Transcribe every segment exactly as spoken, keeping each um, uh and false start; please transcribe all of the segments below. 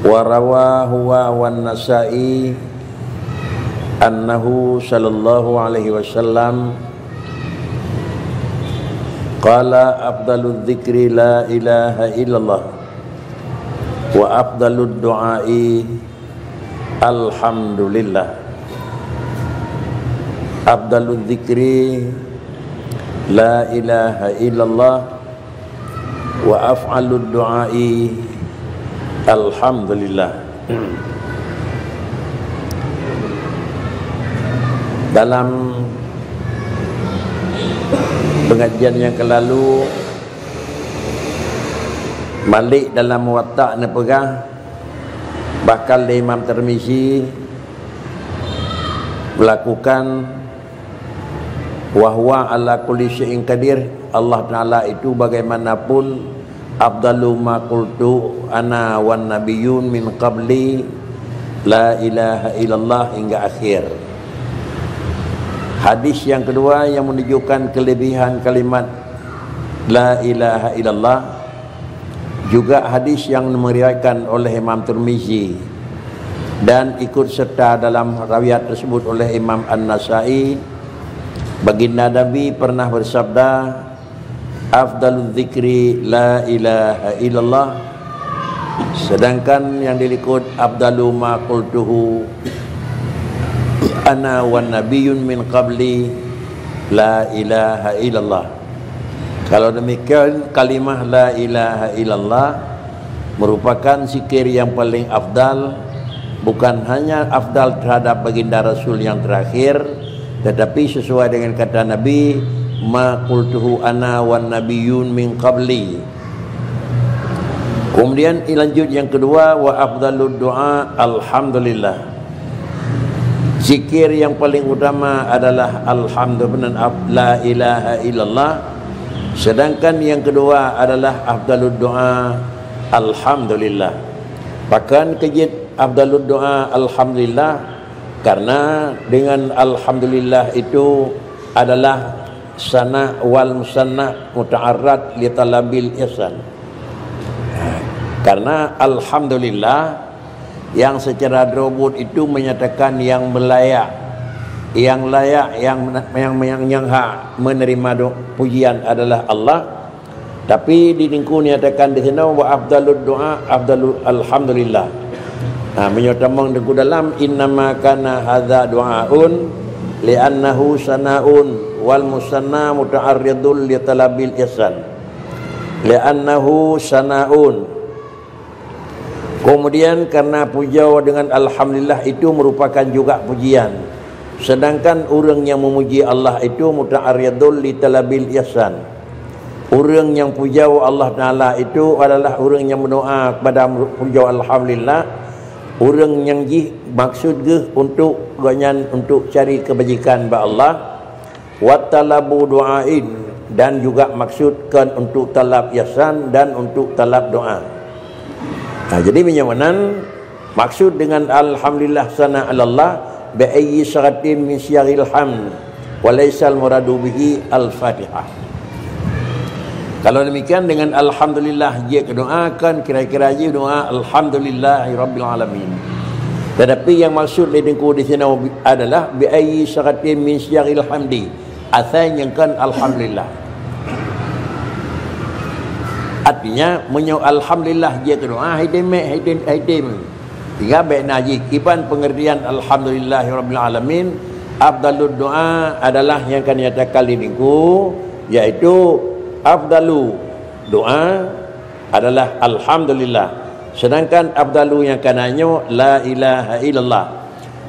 Wa rawa huwa wan Nasa'i annahu sallallahu alaihi wasallam qala: "Afdaludz dzikri la ilaha illallah, wa afdalud du'ai alhamdulillah." Afdaludz dzikri la ilaha illallah, wa afdalud du'ai alhamdulillah. Dalam pengajian nyang keulalu, Malik dalam Muwatta neupeugah, bahkan lé Imam Tirmizi melakukan, "Wa huwa ala kulli syai'in qadir." Allah Taala itu bagaimanapun, "Afdalu ma qultu ana wan nabiyyun min qabli, la ilaha illallah," hingga akhir. Hadis yang kedua yang menunjukkan kelebihan kalimat la ilaha illallah, juga hadis yang meriwayatkan oleh Imam Tirmizi dan ikut serta dalam riwayat tersebut oleh Imam An-Nasai, Baginda Nabi pernah bersabda, "Afdaludz dzikri la ilaha illallah." Sedangkan yang dilikut, "Afdalu ma qultuhu ana wan nabiyyun min qabli, la ilaha illallah." Kalau demikian, kalimah la ilaha illallah merupakan zikir yang paling afdal, bukan hanya afdal terhadap baginda Rasul yang terakhir, tetapi sesuai dengan kata Nabi, "Ma qultuhu ana wan nabiyyun min qabli." Kemudian lanjut yang kedua, "Wa afdalud du'a alhamdulillah." Zikir yang paling utama adalah alhamdulillah, la ilaha illallah. Sedangkan yang kedua adalah afdalud du'a alhamdulillah. Pakon keujeuet afdalud du'a alhamdulillah? Karena dengan alhamdulillah itu adalah sana wal musanna muta'arrad li talabil ihsan. Karena alhamdulillah yang secara drobot itu menyatakan yang layak, yang layak, yang, yang, yang, yang hak menerima do-, pujian adalah Allah. Tapi di Teungku nyatakan di sinoe, "Wa afdalud du'a afdalu alhamdulillah." Ha, meunyoe tamong Teungku dalam, "Innama kana hadza du'aun li'annahu sana'un wal musanna muta'arridul li talabil ihsan." Li'annahu sana'un. Kemudian, karena puja dengan alhamdulillah itu merupakan juga pujian. Sedangkan ureuëng nyang memuji Allah itu muta'arridul li talabil ihsan. Ureuëng nyang puja Allah Taala itu adalah ureuëng nyang meudoá kepada puja alhamdulillah, ureuëng nyang jih maksud geuh untuk gobnyan untuk cari keubajikan bak Allah. Wa talabu du'ain, dan juga maksud kon untuk talab ihsan dan untuk talab doa. Ha, jadi meunyoe meunan, maksud dengan alhamdulillah sana alallah bi ayyi syaratin min syiaril hamd, wa laisal muradu bihi al-Fatihah. Kalau demikian, dengan alhamdulillah jeuet keu doa, kan kira-kira jih doa alhamdulillahi rabbil alamin. Tetapi yang maksud lé Teungku di sinoe adalah bi ayyi syaratin min syiaril hamdi. Asai nyang kon alhamdulillah. Artinya, meunyoe alhamdulillah jeuet keu doa, hai tem, hai tem, hai tem. Sehingga bék na jih kiban pengertian alhamdulillahi rabbil alamin, afdalud doa adalah nyang ka nyatakan lé Teungku, yaitu afdalu doa adalah alhamdulillah. Sedangkan afdalu nyang ka na nyoe la ilaha illallah.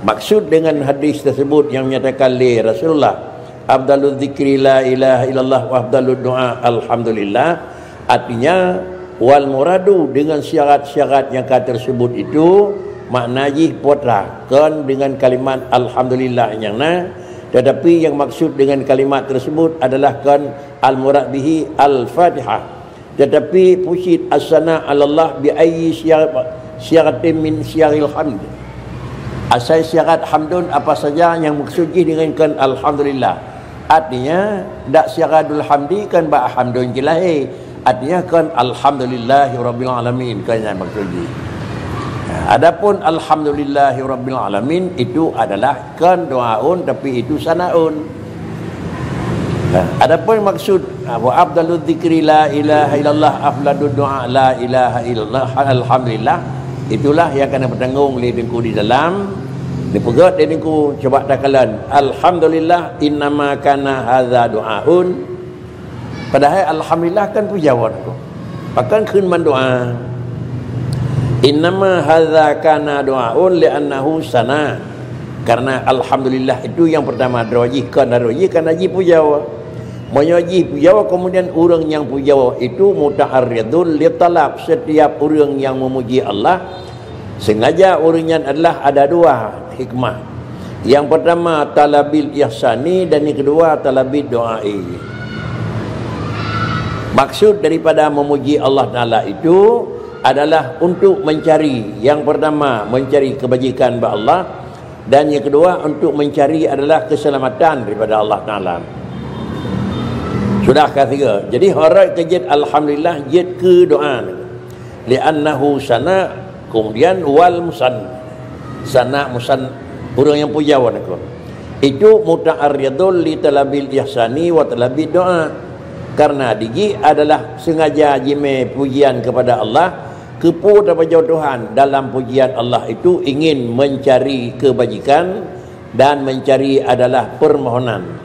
Maksud dengan hadis tersebut yang menyatakan lé Rasulullah, "Afdalul dzikri la ilaha illallah wa afdalud doa alhamdulillah." Artinya, wal muradu dengan syarat-syarat yang ka tersebut itu, makna jih putra, kon dengan kalimat alhamdulillah nyang na, tetapi yang maksud dengan kalimat tersebut adalah kon al murad bihi al-Fatihah. Tetapi puji as-sana alallah bi ayyi syar-, syaratin min syaril hamd. Asai syarat hamdun apa saja yang maksud jih dengan kon alhamdulillah. Artinya, dak syaradul hamdi kan bak hamdun jih lahé. Artinya kan alhamdulillahi rabbil alamin kan nyang maksud jih. Adapun alhamdulillahirabbil alamin itu adalah kon doaun, tapi itu sanaun. Nah, adapun maksud, ah, wa afdalu dzikri la ilaha illallah, afdalu doa la ilaha illallah, alhamdulillah, itulah yang kana bertanggung lé Teungku di dalam. Dipeugét lé Teungku, cuba takalon. Alhamdulillah, innama kana hadza doaun. Padahai alhamdulillah kan pujawa Teungku. Pakon kheun mandoa. Innama hadza kana doaun li'annahu sana. Karena alhamdulillah itu yang pertama droe jih, kon droe jih, karena jih pujawa. Meunyoe jih pujawa, kemudian ureuëng nyang pujawa itu muta'arridun li talab. Setiap ureuëng nyang memuji Allah, sengaja ureuëng nyan adalah ada dua hikmah. Yang pertama, talabil ihsani, dan yang kedua, talabil doai. Maksud daripada memuji Allah Ta'ala itu adalah untuk mencari, yang pertama, mencari kebajikan bak Allah, dan yang kedua, untuk mencari adalah keselamatan daripada Allah Ta'ala. Sudah ketiga. Jadi, horot keu jeuet alhamdulillah, jeuet keu doa. Li'annahu sana, kemudian wal musan. Sana musan, ureuëng nyang pujawa Teungku. Itu muta'arridul li talabil ihsani wa talabid doa. Karena dijih adalah sengaja jimé pujian kepada Allah, keupeue tapajoh Tuhan dalam pujian Allah itu ingin mencari kebajikan dan mencari adalah permohonan.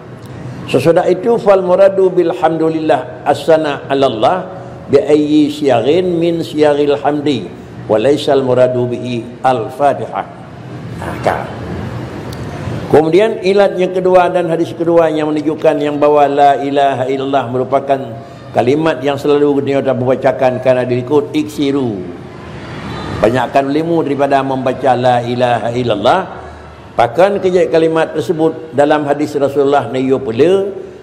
Sesudah itu, fal muradu bil hamdulillah as-sana 'alallah bi ayyi siyaghin min siyaghil hamdi, wa laisal muradu bihi al-Fatihah. Nah, ka. Kemudian ilat yang kedua dan hadis kedua yang menunjukkan yang bahwa la ilaha illallah merupakan kalimat yang selalu geutanyoe tabacakan karena dilikot iksiru. Banyakkan ulimu daripada membaca la ilaha illallah. Pakon keu jeuet kalimat tersebut dalam hadis Rasulullah na yue peue le?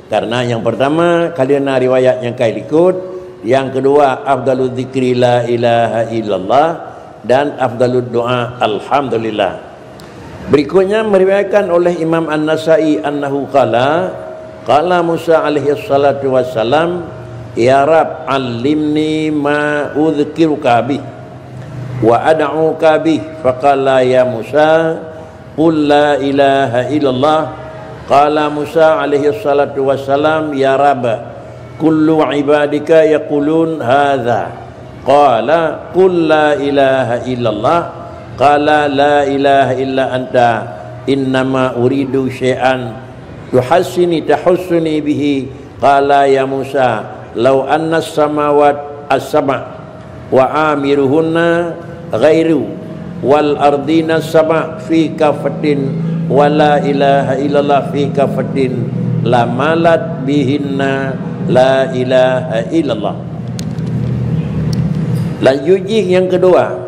Karena yang pertama, ka lheueh na riwayat nyang ka likot. Yang kedua, afdalu dzikri la ilaha illallah, dan afdalu doa alhamdulillah. Berikutnya meriwayatkan oleh Imam An-Nasai annahu qala, qala Musa alaihi salatu wassalam, "Ya Rab, allimni ma udzkiruka bih wa ad'uka bih." Faqala, "Ya Musa, qul la ilaha illallah." Qala Musa alaihi salatu wassalam, "Ya Rab, kullu ibadika yaqulun hadza." Qala, "Qul la ilaha illallah." Qala, "La ilaha illa anta, innama uridu syai'an tuhassini, tahussuni bihi." Qala, "Ya Musa, law anna samawat as-sama' wa amiruhunna ghairu wal ardina sama' fi kafatin wa la ilaha illallah fi kafatin lamalat bihinna la ilaha illallah." Lanjut jih yang kedua,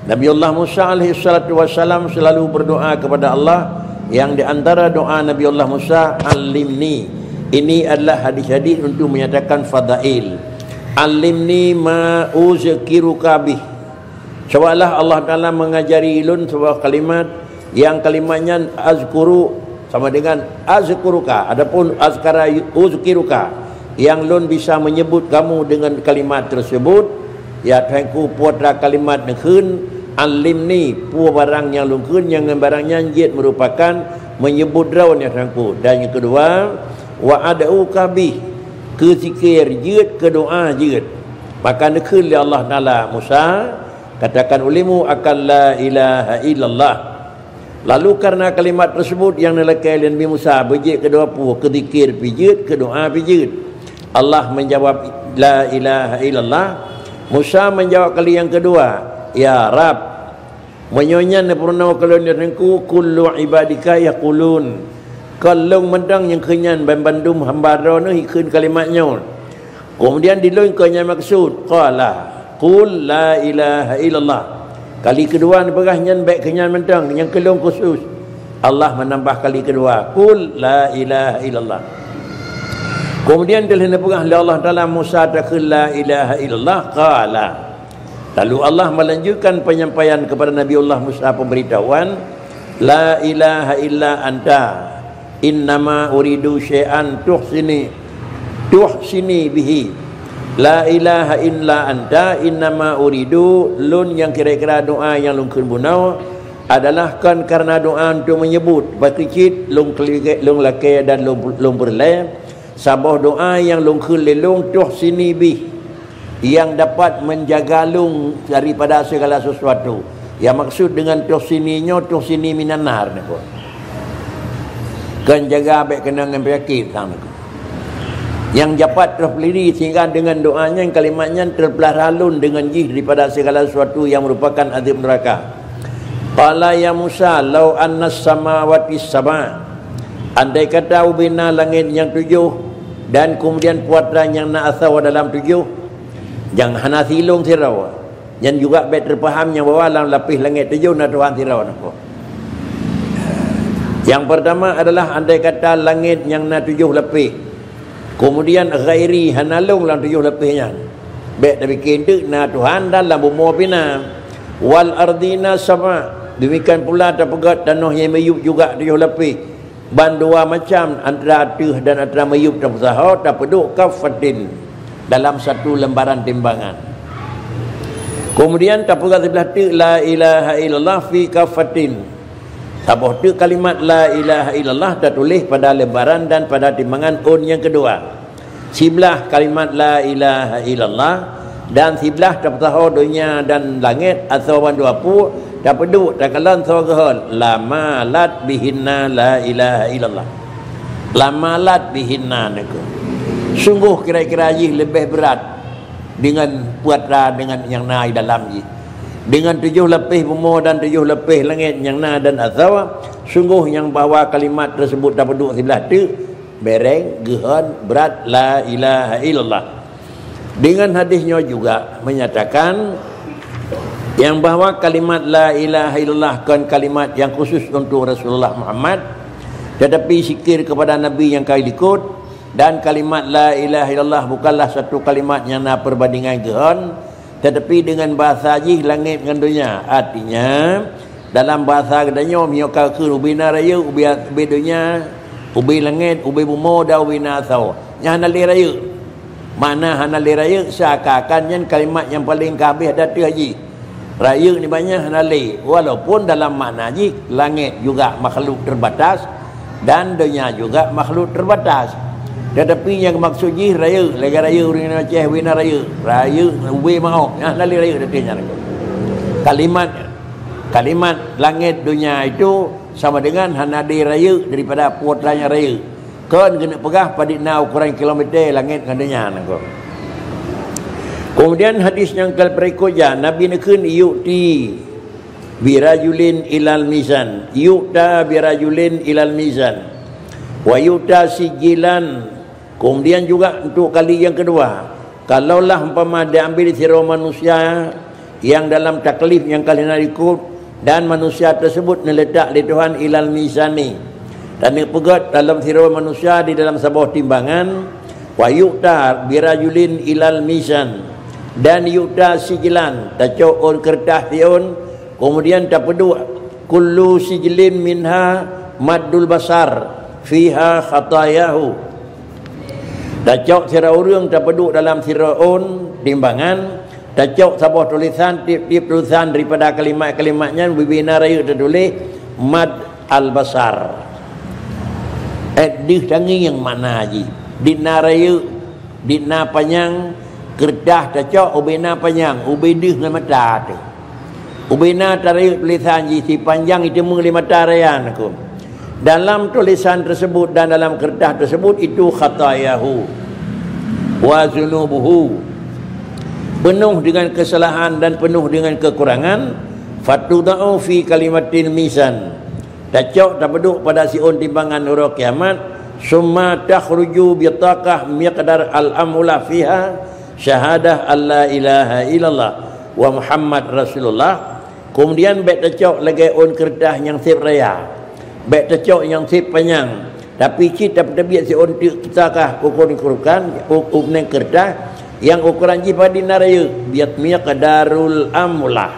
Nabiullah Musa alaihi salatu wassalam selalu berdoa kepada Allah, yang di antara doa Nabiullah Musa, "Allimni." Ini adalah hadis-hadis untuk menyatakan fadail. "Allimni ma uzkiruka bih." Seolah-olah Allah Taala mengajari lôn sebuah kalimat, yang kalimat nyan azkuru sama dengan azkuruka, adapun azkara uzkiruka, yang lôn bisa menyebut kamu dengan kalimat tersebut. Ya Tuhanku, peue teuma kalimat neukheun, "Allimni", peue barang nyang lôn kheun, nyang ngon barang nyan jeuet merupakan menyebut droe, ya Tuhanku. Dan yang kedua, "Wa ad'uka bih", keu zikir jeuet, keu doa jeuet. Maka neukheun lé Allah Taala, "Musa, katakan ulimu akan la ilaha illallah." Lalu karena kalimat tersebut yang neulakée lé Nabi Musa, beujeuet keu dua peue, keu zikir pih jeuet, keu doa pih jeuet. Allah menjawab, "La ilaha illallah." Musa menjawab kali yang kedua, "Ya Rab, meunyoe nyan neupeurunoe keu lôn, ya Teungku, kullu ibadika yaqulun." Kon lôn mantong nyang kheun nyan, ban bandum hamba Droeneuh jikheun kalimat nyoe. Kemudian di lôn kon nyan maksud. Qala, "Qul la ilaha illallah." Kali keudua neupeugah nyan bék keu nyan mantong, nyang keu lôn khusus. Allah meunambah kali keudua, "Qul la ilaha illallah." Kemudian teulheueh neupeugah lé Allah Taala Musa takheun la ilaha illallah, qala. Lalu Allah melanjutkan penyampaian kepada Nabiullah Musa pemberitahuan, "La ilaha illa anta, innama uridu syai'an tuhsini, tuhsini bihi, La ilaha illa anta innama uridu, lôn nyang kira-kira doa nyang lôn kheun bunoe adalah kon karena doa untuk menyebut, pakri cit lôn keulige-, lôn lakée dan lôn, lôn peureulée, saboh doa nyang lôn kheun lé lôn toh sini bih, yang dapat menjaga lôn daripada segala sesuatu. Yang maksud dengan toh sini nyoe, toh sini minan nar nyoe. Kon jaga bék keunong ngon penyakit sang nyoe. Yang dapat terpelihara sehingga dengan doa nyan, kalimat nyan terpelihara lôn dengan jih daripada segala sesuatu yang merupakan azab neraka. Qala ya Musa, "Lau annas samawati sab'a." Andai kata ubena langét nyang tujoh dan kemudian putra nyang na asoe dalam tujoh, nyang hana silong sidroe, nyan juga bék teupaham nyang bahwa lam lapéh langét tujoh na Tuhan sidroe nyoe. Yang pertama adalah andai kata langét nyang na tujoh lapéh, kemudian ghairi hana lôn lam tujoh lapéh nyan, bék tapike teuk na Tuhan dan lam bumoe pih na. Wal ardina sab'a, demikian pula tapeugét tanoh nyang miyueb juga tujoh lapéh, bandua macam antara ateueh dan antara miyueb tapeusaho tapeuduek kaffatin, dalam satu lembaran timbangan. Kemudian tapeugah siblah teuk la ilaha illallah fi kaffatin. Saboh teuk kalimat la ilaha illallah tatuléh pada lembaran dan pada timbangan ôn nyang keudua. Siblah kalimat la ilaha illallah dan siblah tapeusaho donya dan langét asoe bandua pue tapeuduek takalon soe geuhon, lamalat bihinna la ilaha illallah. Lamalat bihinna nyoe. Sungguh kira-kira jih leubeh brat dengan putra dengan nyang na di dalam jih. Dengan tujoh lapéh bumoe dan tujoh lapéh langét nyang na dan asoe, sungguh nyang bahwa kalimat tersebut tapeuduek siblah teuk, bereng, geuhon, brat la ilaha illallah. Dengan hadis nyoe juga menyatakan yang bahwa kalimat la ilaha illallah kon kalimat yang khusus untuk Rasulullah Muhammad, tetapi zikir kepada Nabi yang ka likot, dan kalimat la ilaha illallah bukanlah satu kalimat yang na perbandingan geuhon, tetapi dengan bahasa jih langét ngon donya. Artinya, dalam bahasa geutanyoe, meunyoe ka kheun ubena rayeuk, ubé, ubé donya, ubé langét, ubé bumoe dan ubena asoe, nyan hana lé rayeuk. Makna hana lé rayeuk seakan-akan nyan kalimat nyang paleng ka habéh di ateueh jih. Rayeuk nibak nyan hana lé, walaupun dalam makna jih langét juga makhluk terbatas, dan donya juga makhluk terbatas. Tetapi nyang maksud jih rayeuk, lagée rayeuk ureuëng Aceh, ubena rayeuk, rayeuk ubé maoh, nyan hana lé rayeuk di ateueh nyan. Kalimat, kalimat langét donya itu sama dengan hana lé rayeuk daripada putra nyang rayeuk. Kon keuneuk peugah padit na ukoran kilometer langét ngon donya nangko. Kemudian hadis nyang kal berikutnya, Nabi neukheun, "Yu'ti birajulin ilal mizan, yu'ta birajulin ilal mizan, wa yu'ta sijilan." Kemudian juga untuk kali yang kedua, kalaulah umpama diambil sidroe manusia yang dalam taklif nyang ka lheueh na likot, dan manusia tersebut neuletak lé Tuhan ilal mizani, dan neupeugét dalam sidroe manusia di dalam saboh timbangan, wa yu'ta birajulin ilal mizan, dan yu'ta sijlan, tacok ôn keureutah siôn, kemudian tapeuduek kullu sijlin minha maddul basar fiha khatayahu. Tacok sidroe ureuëng tapeuduek dalam sidroe ôn timbangan, tacok saboh tulisan, tieb-tieb tulisan daripada kalimat-kalimat nyan ubé-ubé na rayeuk teutuléh mad al-basar. Eh, deuh tangieng makna jih. Di na rayeuk, di na panyang, keureutah tacok ubé na panyang, ubé deuh ngon mata teuh. Ubé na tarayeuk tulisan jih sipanjang jiteumé lé mata raya nangko. Dalam tulisan tersebut dan dalam keureutah tersebut itu khatayahu wa zunubuhu, penuh dengan kesalahan dan penuh dengan kekurangan, fatudau fi kalimatil mizan, tacok tapeuduek pada siôn timbangan uroe kiamat, summa takhruju bitaqah miqdar al-amlah fiha syahadah an la ilaha illallah wa Muhammad Rasulullah. Kemudian bék tacok lagée ôn keureutah nyang seb raya. Bék tacok nyang seb panyang. Tapi cit tapeuteubiet siôn teuk takah ukoran, ukoran, u-, ukeue keureutah nyang ukoran jih padit na rayeuk, biet miqdarul amlah.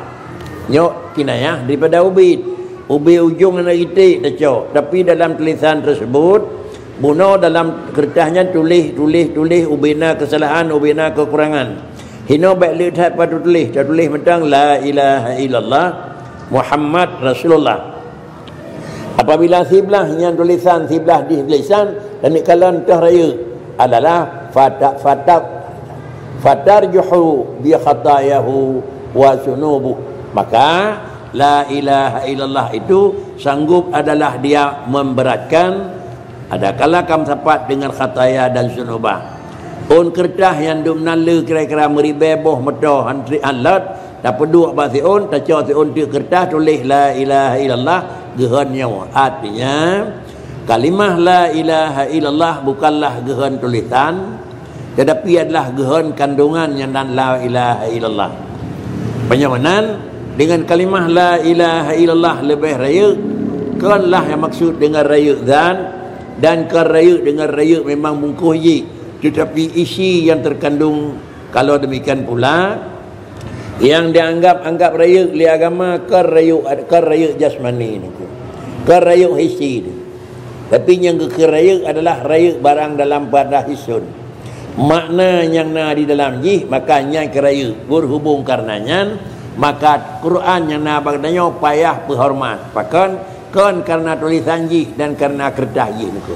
Nyoe kinayah daripada ubit. Ubit ujong na iték tacok. Tapi dalam tulisan tersebut, Bunoe dalam keureutah nyan tuléh, tuléh, tuléh, ubena keusalahan, ubena keukurangan. Hinoe bék le that pat tuléh, tatuléh mantong la ilaha illallah Muhammad Rasulullah. Apabila siblah nyan tulisan, siblah dih tulisan, dan kalon toh rayeuk adalah fata-, fata-, fatarjuhu bi khatayahu wa sunubuh. Maka la ilaha illallah itu sanggup adalah dia memberatkan adakala kam sapat dengan khataya dan zunubah. Ôn keureutah nyang dum nan le kira-kira meuribée boh meuto hantri alot, tapeuduek bak siôn, tacok siôn teuk keureutah tuléh la ilaha illallah geuhon nyoe. Artinya, kalimah la ilaha illallah bukanlah geuhon tulisan, tetapi adalah geuhon kandungan nyang nan la ilaha illallah. Meunyoe meunan, dengan kalimah la ilaha illallah leubeh rayeuk, konlah nyang maksud dengan rayeuk zat, dan kon rayeuk dengan rayeuk memang bungkôh jih, tetapi isi yang terkandung. Kalau demikian pula, yang dianggap-anggap rayeuk lé agama kon rayeuk, kon rayeuk jasmani niko, kon rayeuk hisi. Tapi nyang geukheun rayeuk adalah rayeuk barang dalam padah hissun. Makna nyang na di dalam jih, maka nyan keu rayeuk. Berhubung karena nyan, maka Quran nyang na bak geutanyoe payah peuhormat. Pakon? Kon karena tulisan jih dan karena keureutah jih niko.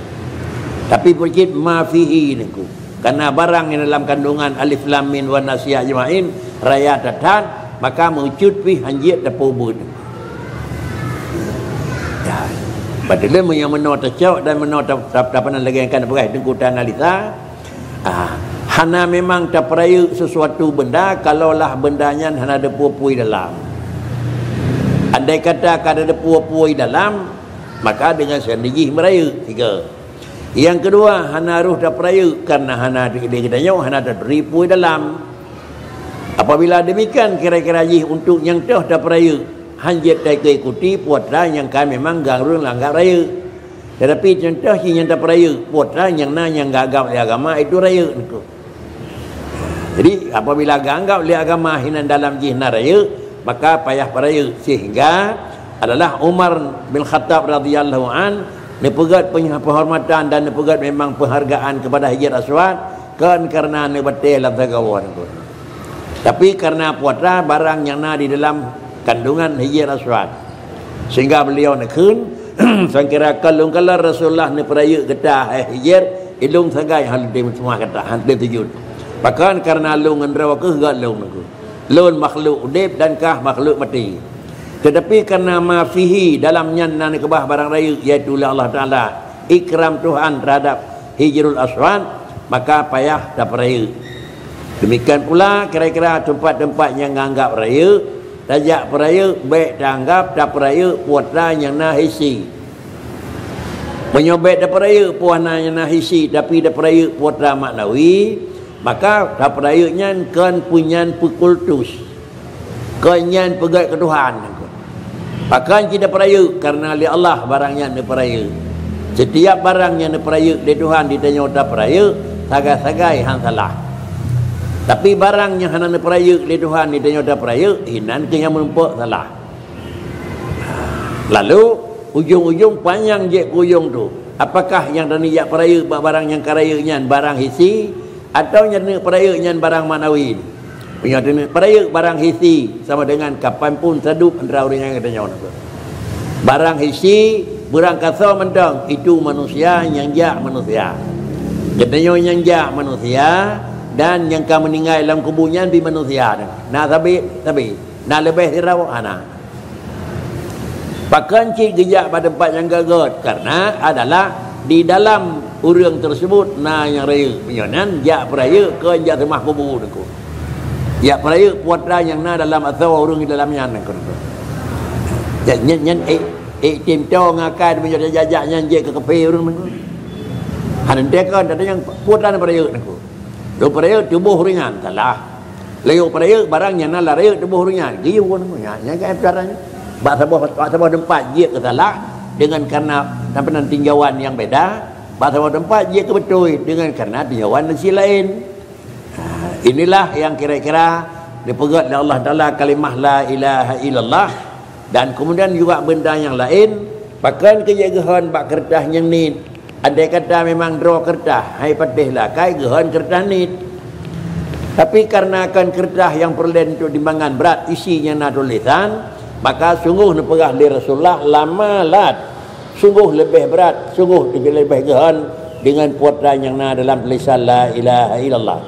Tapi peucit ma fihi niko. Karena barang nyang dalam kandungan alif lam mim wan nasyi ajmain raya that-that, maka meucut pih hanjeuet tapeubuet. Ya. Padahai meunyoe meunoe tacok dan meunoe ta-, ta-, tapeuna lagée kan peugah Teungku ta analisa, ah, hana memang tapeurayeuk sesuatu benda kalaulah benda nyan hana deupue-pue dalam. Andai kata ka deupue-pue dalam, maka dengan sendiri jih meurayeuk. Tiga. Nyang keudua, hana roh tapeurayeuk karena hana di, di geutanyoe hana taturi pue dalam. Apabila demikian, kira-kira jih untuk nyang toh tapeurayeuk, hanjeuet takeue ikuti putra nyang ka memang gangrueng langgap rayeuk. Tetapi contoh jih nyang tapeurayeuk, putra nyang na nyang gagap di agama itu rayeuk niko. Jadi, apabila geuanggap lé agama hinan dalam jih na rayeuk, maka payah peurayeuk, sehingga adalah Umar bin Khattab radhiyallahu an neupeugét peunyah-, penghormatan dan neupeugét memang penghargaan kepada Hajar Aswad, kon karena neubatée lam tagawa niko. Tapi karena putra barang nyang na di dalam kandungan Hajar Aswad. Sehingga beliau neukheun, sangkira ka lôn kalon Rasulullah neupeurayeuk gata hai Hajar, ilôn sagai han lôn teurimong gata, han lôn tujut. Pakon karena lôn ngon droe keuh gét lôn niko. Lôn makhluk udeb dan kah makhluk maté. Tetapi karena ma fihi, dalam nyan na neukeubah barang rayeuk, yaitu lé Allah Taala, ikram Tuhan terhadap Hajarul Aswad, maka payah tapeurayeuk. Demikian pula kira-kira tempat-tempat nyang nganggap rayeuk, tajak peurayeuk bék taanggap tapeurayeuk putra nyang na hisi. Meunyoe bék tapeurayeuk putra nyang na hisi, tapi tapeurayeuk putra maknawi, maka tapeurayeuk nyan kon peunyan peukultus. Kon nyan peugét keu Tuhan. Pakon cit tapeurayeuk, karena lé Allah barang nyan neupeurayeuk. Setiap barang nyang neupeurayeuk lé Tuhan di tanyoe tapeurayeuk, sagai-sagai han salah. Tapi barang nyang hana neupeurayeuk lé Tuhan di tanyoe tapeurayeuk, inan keuh nyang meurumpok salah. Lalu, ujong-ujong panyang jeuet keu ujong tu. Apakah nyang taneuk jak peurayeuk bak barang nyang ka rayeuk nyan barang hisi, atawa nyang taneuk peurayeuk nyan barang maknawi? Meunyoe taneuk peurayeuk barang hisi, sama dengan kapan pun sadub antara ureuëng nyan geutanyoe. Barang hisi, beurangkasoe mantong, itu manusia nyang jak manusia. Geutanyoe nyang jak manusia, dan nyang ka meuninggai lam kubu nyan pih manusia. Na sabe, sabe. Na leubeh sidroe, hana. Pakon cit geujak bak teumpat nyang gét-gét? Karena adalah di dalam ureuëng tersebut na nyang rayeuk. Meunyoe nyan jak peurayeuk, kon jak seumah kubu niko. Jak peurayeuk putra nyang na dalam asoe ureuëng di dalam nyan niko. Jak nyan, nyan, eh, eh, tim to ngakai meunyoe jak-jak nyan jeuet keu kaphé ureuëng niko. Hana teuka, teuka nyang putra nyang peurayeuk niko. Lôn peurayeuk tuboh ureuëng nyan, salah. Lôn peurayeuk barang nyang na lam rayeuk tuboh ureuëng nyan, geuyue nyan, nyan kan cara nyan. Bak saboh, bak saboh teumpat jeuet keu salah dengan karena apa nan tinjauan nyang beda, bak saboh teumpat jeuet keu beutôi dengan karena tinjauan dan si laén. Ha, inilah yang kira-kira dipeugét lé Allah Taala kalimah la ilaha illallah. Dan kemudian juga benda nyang laén, pakon keu jeuet geuhon bak keureutah nyang niet, Andai kata memang droe keureutah, hai patéh lakée geuhon keureutah niet. Tapi kareuna kon keureutah nyang peureulée untuk timbangan brat isi nyang na tulésan, maka sunggoh neupeugah lé Rasulullah lama lat, sunggoh leubeh brat, sunggoh leubeh geuhon deungon peue nyang na dalam tulésan la ilaha illallah.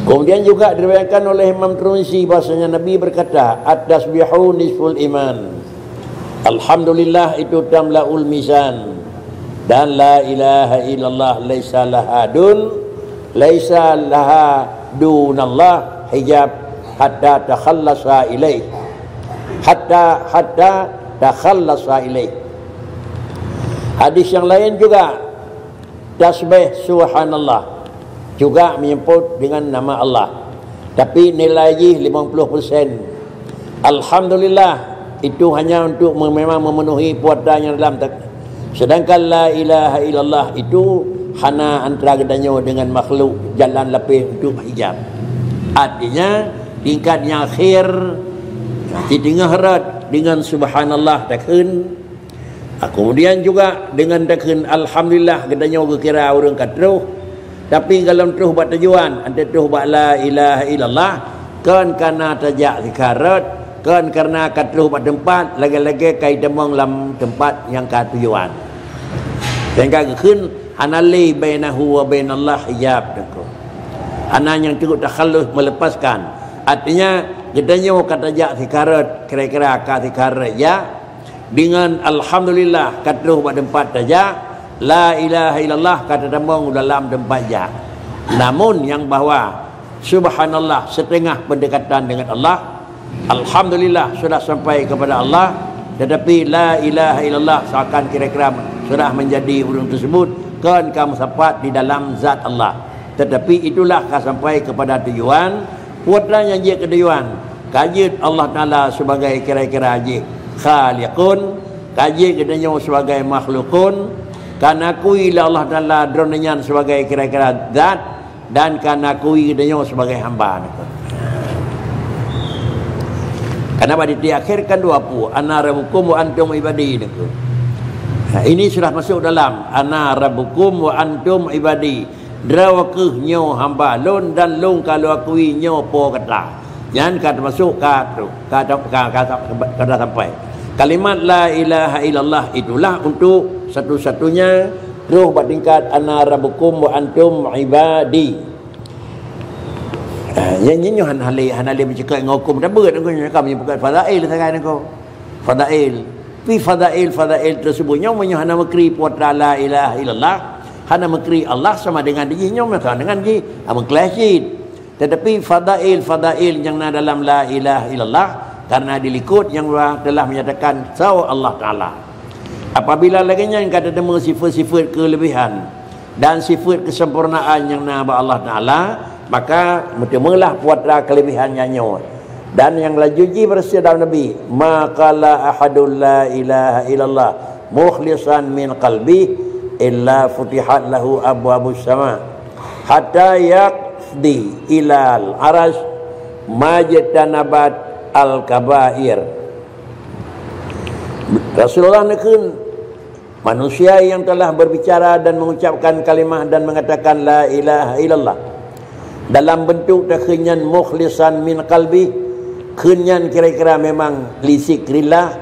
Kemudian juga diriwayatkan oleh Imam Tirmizi bahwasanya Nabi berkata, "At-tasbihu nisful iman." Alhamdulillah itu tamlaul mizan. Dan la ilaha illallah laisa laha dun, laisa laha dunallah hijab hatta takhallasa ilaih. Hatta, hatta takhallasa ilaih. Hadis yang lain juga, tasbih subhanallah juga menyebut dengan nama Allah. Tapi nilai jih lima puluh persen. Alhamdulillah, itu hanya untuk me-, memang memenuhi peue nyang dalam tak-, sedangkan la ilaha illallah itu hana antara geutanyoe dengan makhluk jalan lapéh untuk hijab. Artinya, tingkat nyang akhir, di teungoh rot dengan subhanallah takheun, Ah, kemudian juga dengan takheun alhamdulillah geutanyoe geukira ureuëng ka troh, tapi golom troh bak tujuan, anté troh bak la ilaha illallah, kon kareuna tajak sikarat, kon kareuna ka troh bak teumpat, lagée-lagée ka itamong lam teumpat nyang ka tujuan. Sehingga geukheun hana lé bainahu wa bainallah hijab, teungku. Hana nyang teuk takhallus meulepaskan. Artinya, geutanyoe ka tajak sikarat, kira-kira ka sikarat jak, dengan alhamdulillah ka troh bak teumpat tajak, la ilaha illallah ka tatamong dalam teumpat jak. Namun nyang bahwa subhanallah setengah pendekatan dengan Allah, alhamdulillah sudah sampai kepada Allah, tetapi la ilaha illallah seakan kira-kira sudah menjadi ureuëng tersebut, kon ka meusapat di dalam zat Allah. Tetapi itulah ka sampai kepada tujuan, peue nyang jeuet keu tujuan. Ka jeuet Allah Taala sebagai kira-kira jih khaliqun, ka jeuet geutanyoe sebagai makhlukun, ka neukui lé Allah Taala droeneuh nyan sebagai kira-kira zat, dan ka neukui geutanyoe sebagai hamba. Karena bak titik akhir kan dua pue, "Ana rabbukum wa antum ibadi," neukheun. Nah, ini sudah masuk dalam, "Ana rabbukum wa antum ibadi." Droe kheueh nyoe hamba lôn dan lôn ka lôn akui nyoe Po gata. Nyan ka teumasok ka, ka, ka, ka, ka, ka sampai. Kalimat la ilaha illallah itulah untuk satu-satunya troh bak tingkat ana rabbukum wa antum ibadi. Ah, nyan, nyan nyoe hana lé, hana lé meucakap ngon huköm tabeuet nyoe, ka meunyoe bukan fadail sagai nyoe. Fadail. Pi fadail, fadail tersebut nyoe meunyoe hana meukri peue la ilaha illallah, hana meukri Allah sama dengan jih nyoe sama dengan jih, ah, meukeuleh cit. Tetapi fadail, fadail nyang na dalam la ilaha illallah karena dilikot nyang telah menyatakan soe Allah Taala. Apabila lagée nyan ka teuteumé sifat-sifat keulebihan dan sifat keusempurnaan nyang na bak Allah Taala, maka meuteumeulah peue keulebihan nyan nyoe. Dan nyang laju jih beureusia dalam Nabi, "Ma qala ahadul la ilaha illallah mukhlisan min qalbih illa futihat lahu abwabus sama hatta yaqdi ilal aras majtanabat al kabair." Rasulullah neukheun, manusia yang telah berbicara dan mengucapkan kalimah dan mengatakan la ilaha illallah dalam bentuk takheun nyan mukhlisan min qalbi, kheun nyan kira-kira memang lisik rillah,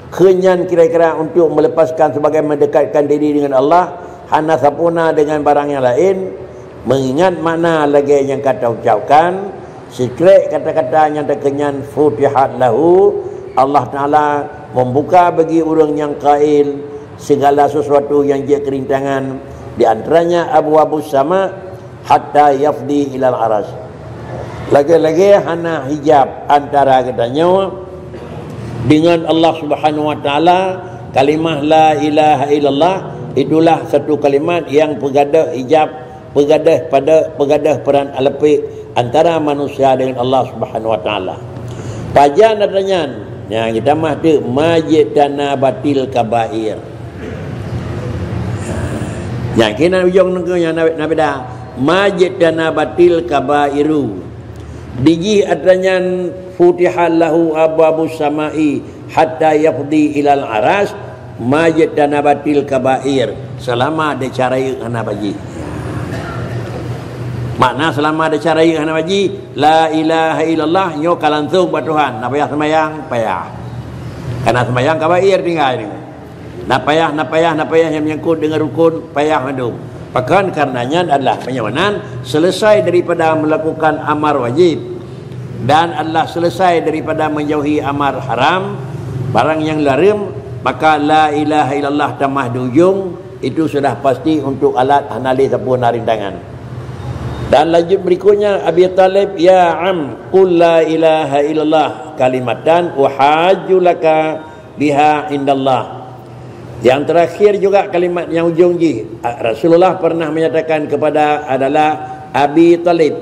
kheun nyan kira-kira untuk melepaskan sebagai mendekatkan diri dengan Allah, hana sampurna dengan barang yang lain, mengingat makna lagée nyang ka taucapkan, sikrek kata-kata nyang takheun nyan futihat lahu, Allah Taala membuka bagi ureuëng nyang qail segala sesuatu yang jeuet keurintangan, di antaranya abwabus sama hatta yafdi ilal aras. Lagée-lagée hana hijab antara geutanyoe dengan Allah Subhanahu wa Taala, kalimah la ilaha illallah itulah satu kalimat yang peugadôh hijab, peugadôh pada, peugadôh peran alapek antara manusia dengan Allah Subhanahu wa Taala. Pajan ata nyan? Nyang geutamah teuk majtanabatil kabair. Nyang keunan ujong nangkeuh nyang na, na beda. Majtanabatil kabairu. Dijih ata nyan futihat lahu abwabus samai hatta yafdi ilal aras. Majtanabatil kabair, seulama desya rayeuk hana baji. Makna seulama desya rayeuk hana baji, la ilaha illallah nyoe ka langsong bak Tuhan, na payah seumayang, payah. Kana seumayang kabair tinggai ni. Na payah, na payah, na payah nyang menyangkut deungon rukun, payah mandum. Pakon kareuna nyan adalah meunyoe meunan selesai daripada melakukan amar wajib dan adalah selesai daripada menjauhi amar haram, barang nyang lareuem, maka la ilaha illallah tamah di ujong, itu sudah pasti untuk alat hana lé sapeue na rintangan. Dan lanjut berikutnya, Abi Talib, "Ya am, qul la ilaha illallah kalimatan uhajju laka biha indallah." Yang terakhir juga kalimat yang ujung jih, Rasulullah pernah menyatakan kepada adalah Abi Talib,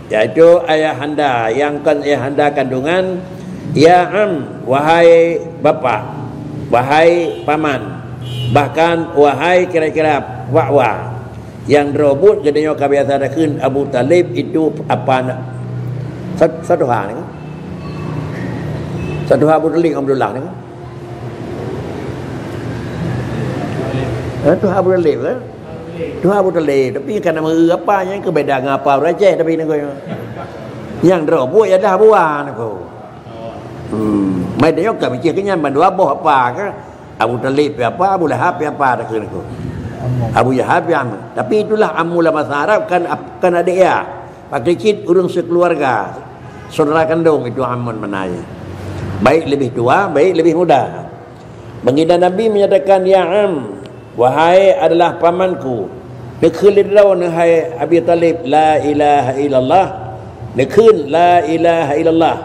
yaitu ayahanda yang kon ayahanda kandungan, "Ya am, wahai bapak, wahai paman, bahkan wahai kira-kira wakwa." Yang droe buet geutanyoe ka biasa takheun Abu Talib itu apa na-, sat-, satu hal ni. Satu hal Abu Talib Abdullah ni. Eh, tuha Abu Talib, eh? Tuha Abu Talib, tapi kan nama apa nyang keu beda dengan apa ureueng Aceh tapi nanggroe. Nyang droe buet ya dah buah nanggroe. Hmm, mai tanyoe ka meucéh keu nyan bandua boh apa ke? Abu Talib pih apa, Abu Lahab pih apa takheun nanggroe. Abu Jahal pih ama. Tapi itulah ammu lam basa Arab kan ap-, kan adék ya. Pakai cit ureueng sekeluarga, saudara kandung itu ammun manaya. Baik lebih tua, baik lebih muda. Baginda Nabi menyatakan, "Ya am, wahai adalah pamanku, neukheun lé droeneuh hai Abi Talib la ilaha illallah." Neukheun la ilaha illallah.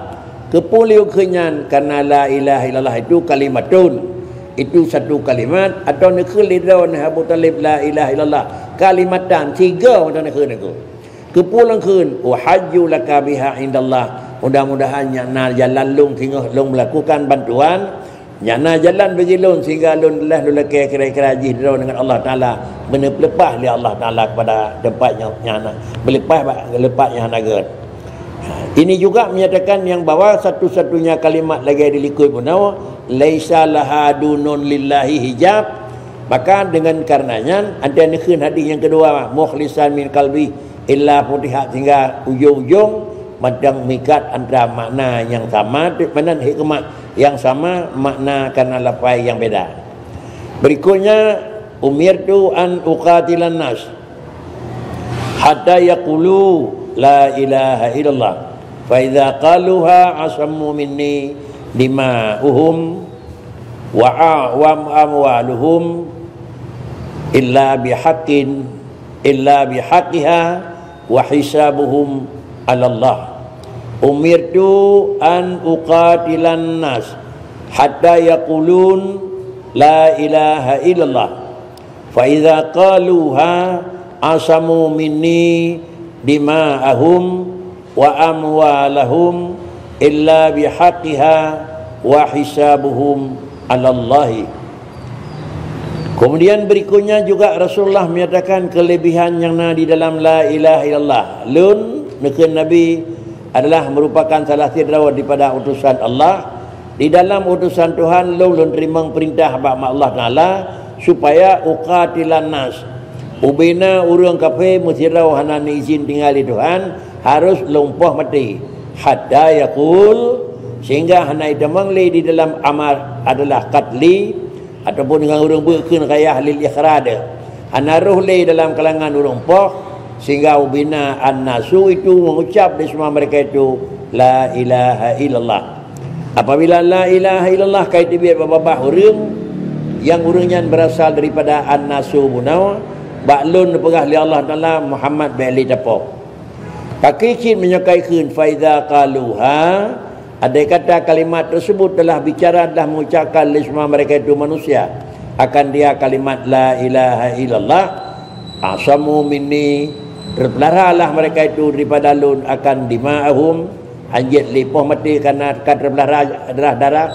Keupeue lé kheun nyan? Karena la ilaha illallah itu kalimatun. Itu satu kalimat, atau neukheun lé droeneuh Abu Talib la ilaha illallah kalimatan, tiga mantong neukheun aku. Keupeue lôn kheun, "Uhajju laka biha indallah." Mudah-mudahan nyan na jalan lôn singoh lôn melakukan bantuan, nyan na jalan bagi lôn sehingga lôn lheueh lôn lakée kira-kira jih droe dengan Allah Taala, meuneupeuleupah lé Allah Taala kepada tempat nyang, nyang na, meuleupah bak, leupah nyang hana gét. Ini juga menyatakan yang bahwa satu-satunya kalimat lagée di likot bunoe, "Laisa laha dunun lillahi hijab." Maka dengan karena nyan, anda neukheun hadis yang kedua, "Mukhlisan min qalbi." Illa futihat sehingga ujong-ujong mantong meuikat antara makna nyang sama, meunan hikmah nyang sama, makna kana lafai nyang beda. Berikutnya, "Umirtu an uqatilan nas hatta yaqulu la ilaha illallah. Fa idza qaluha asammu minni dima'uhum wa a-, wa amwaluhum illa bihaqqin, illa bihaqqiha wa hisabuhum 'alallah. Umirtu an uqatilan nas hatta yaqulun la ilaha illallah. Fa idza qaluha asamu minni dima'ahum wa amwalahum illa bihaqqiha wa hisabuhum 'alallahi." Kemudian berikutnya juga Rasulullah menyatakan kelebihan yang na di dalam la ilaha illallah. Lôn, neukheun Nabi, adalah merupakan salah sidroe daripada utusan Allah. Di dalam utusan Tuhan, lôn, lôn teurimong peurintah bak Allah Taala supaya uqatilan nas. Ubena ureuëng kafé meusidroe hana neuizin tinggai lé Tuhan, harôh lôn poh maté. Hatta yaqul, sehingga hana itamong lé di dalam amar adalah qatli, ataupun dengan ureuëng beuet kheun ghayah lil ikhrad. Hana roh lé dalam kalangan ureuëng poh, sehingga ubena an-nasu itu mengucap di semua mereka itu, "La ilaha illallah." Apabila la ilaha illallah ka iteubiet bak babah ureuëng, nyang ureuëng nyan berasal daripada an-nasu bunoe, bak lôn neupeugah lé Allah Taala, Muhammad bék lé tapoh. Pakri cit meunyoe ka ikheun, "Fa idza qaluha," andai kata kalimat tersebut telah bicara, telah mengucapkan lé semua mereka itu manusia akan dia kalimat la ilaha illallah, "asamu minni," terpeliharalah mereka itu daripada lôn, akan dima'ahum, hanjeuet lé poh maté karena ka terpelihara darah-darah,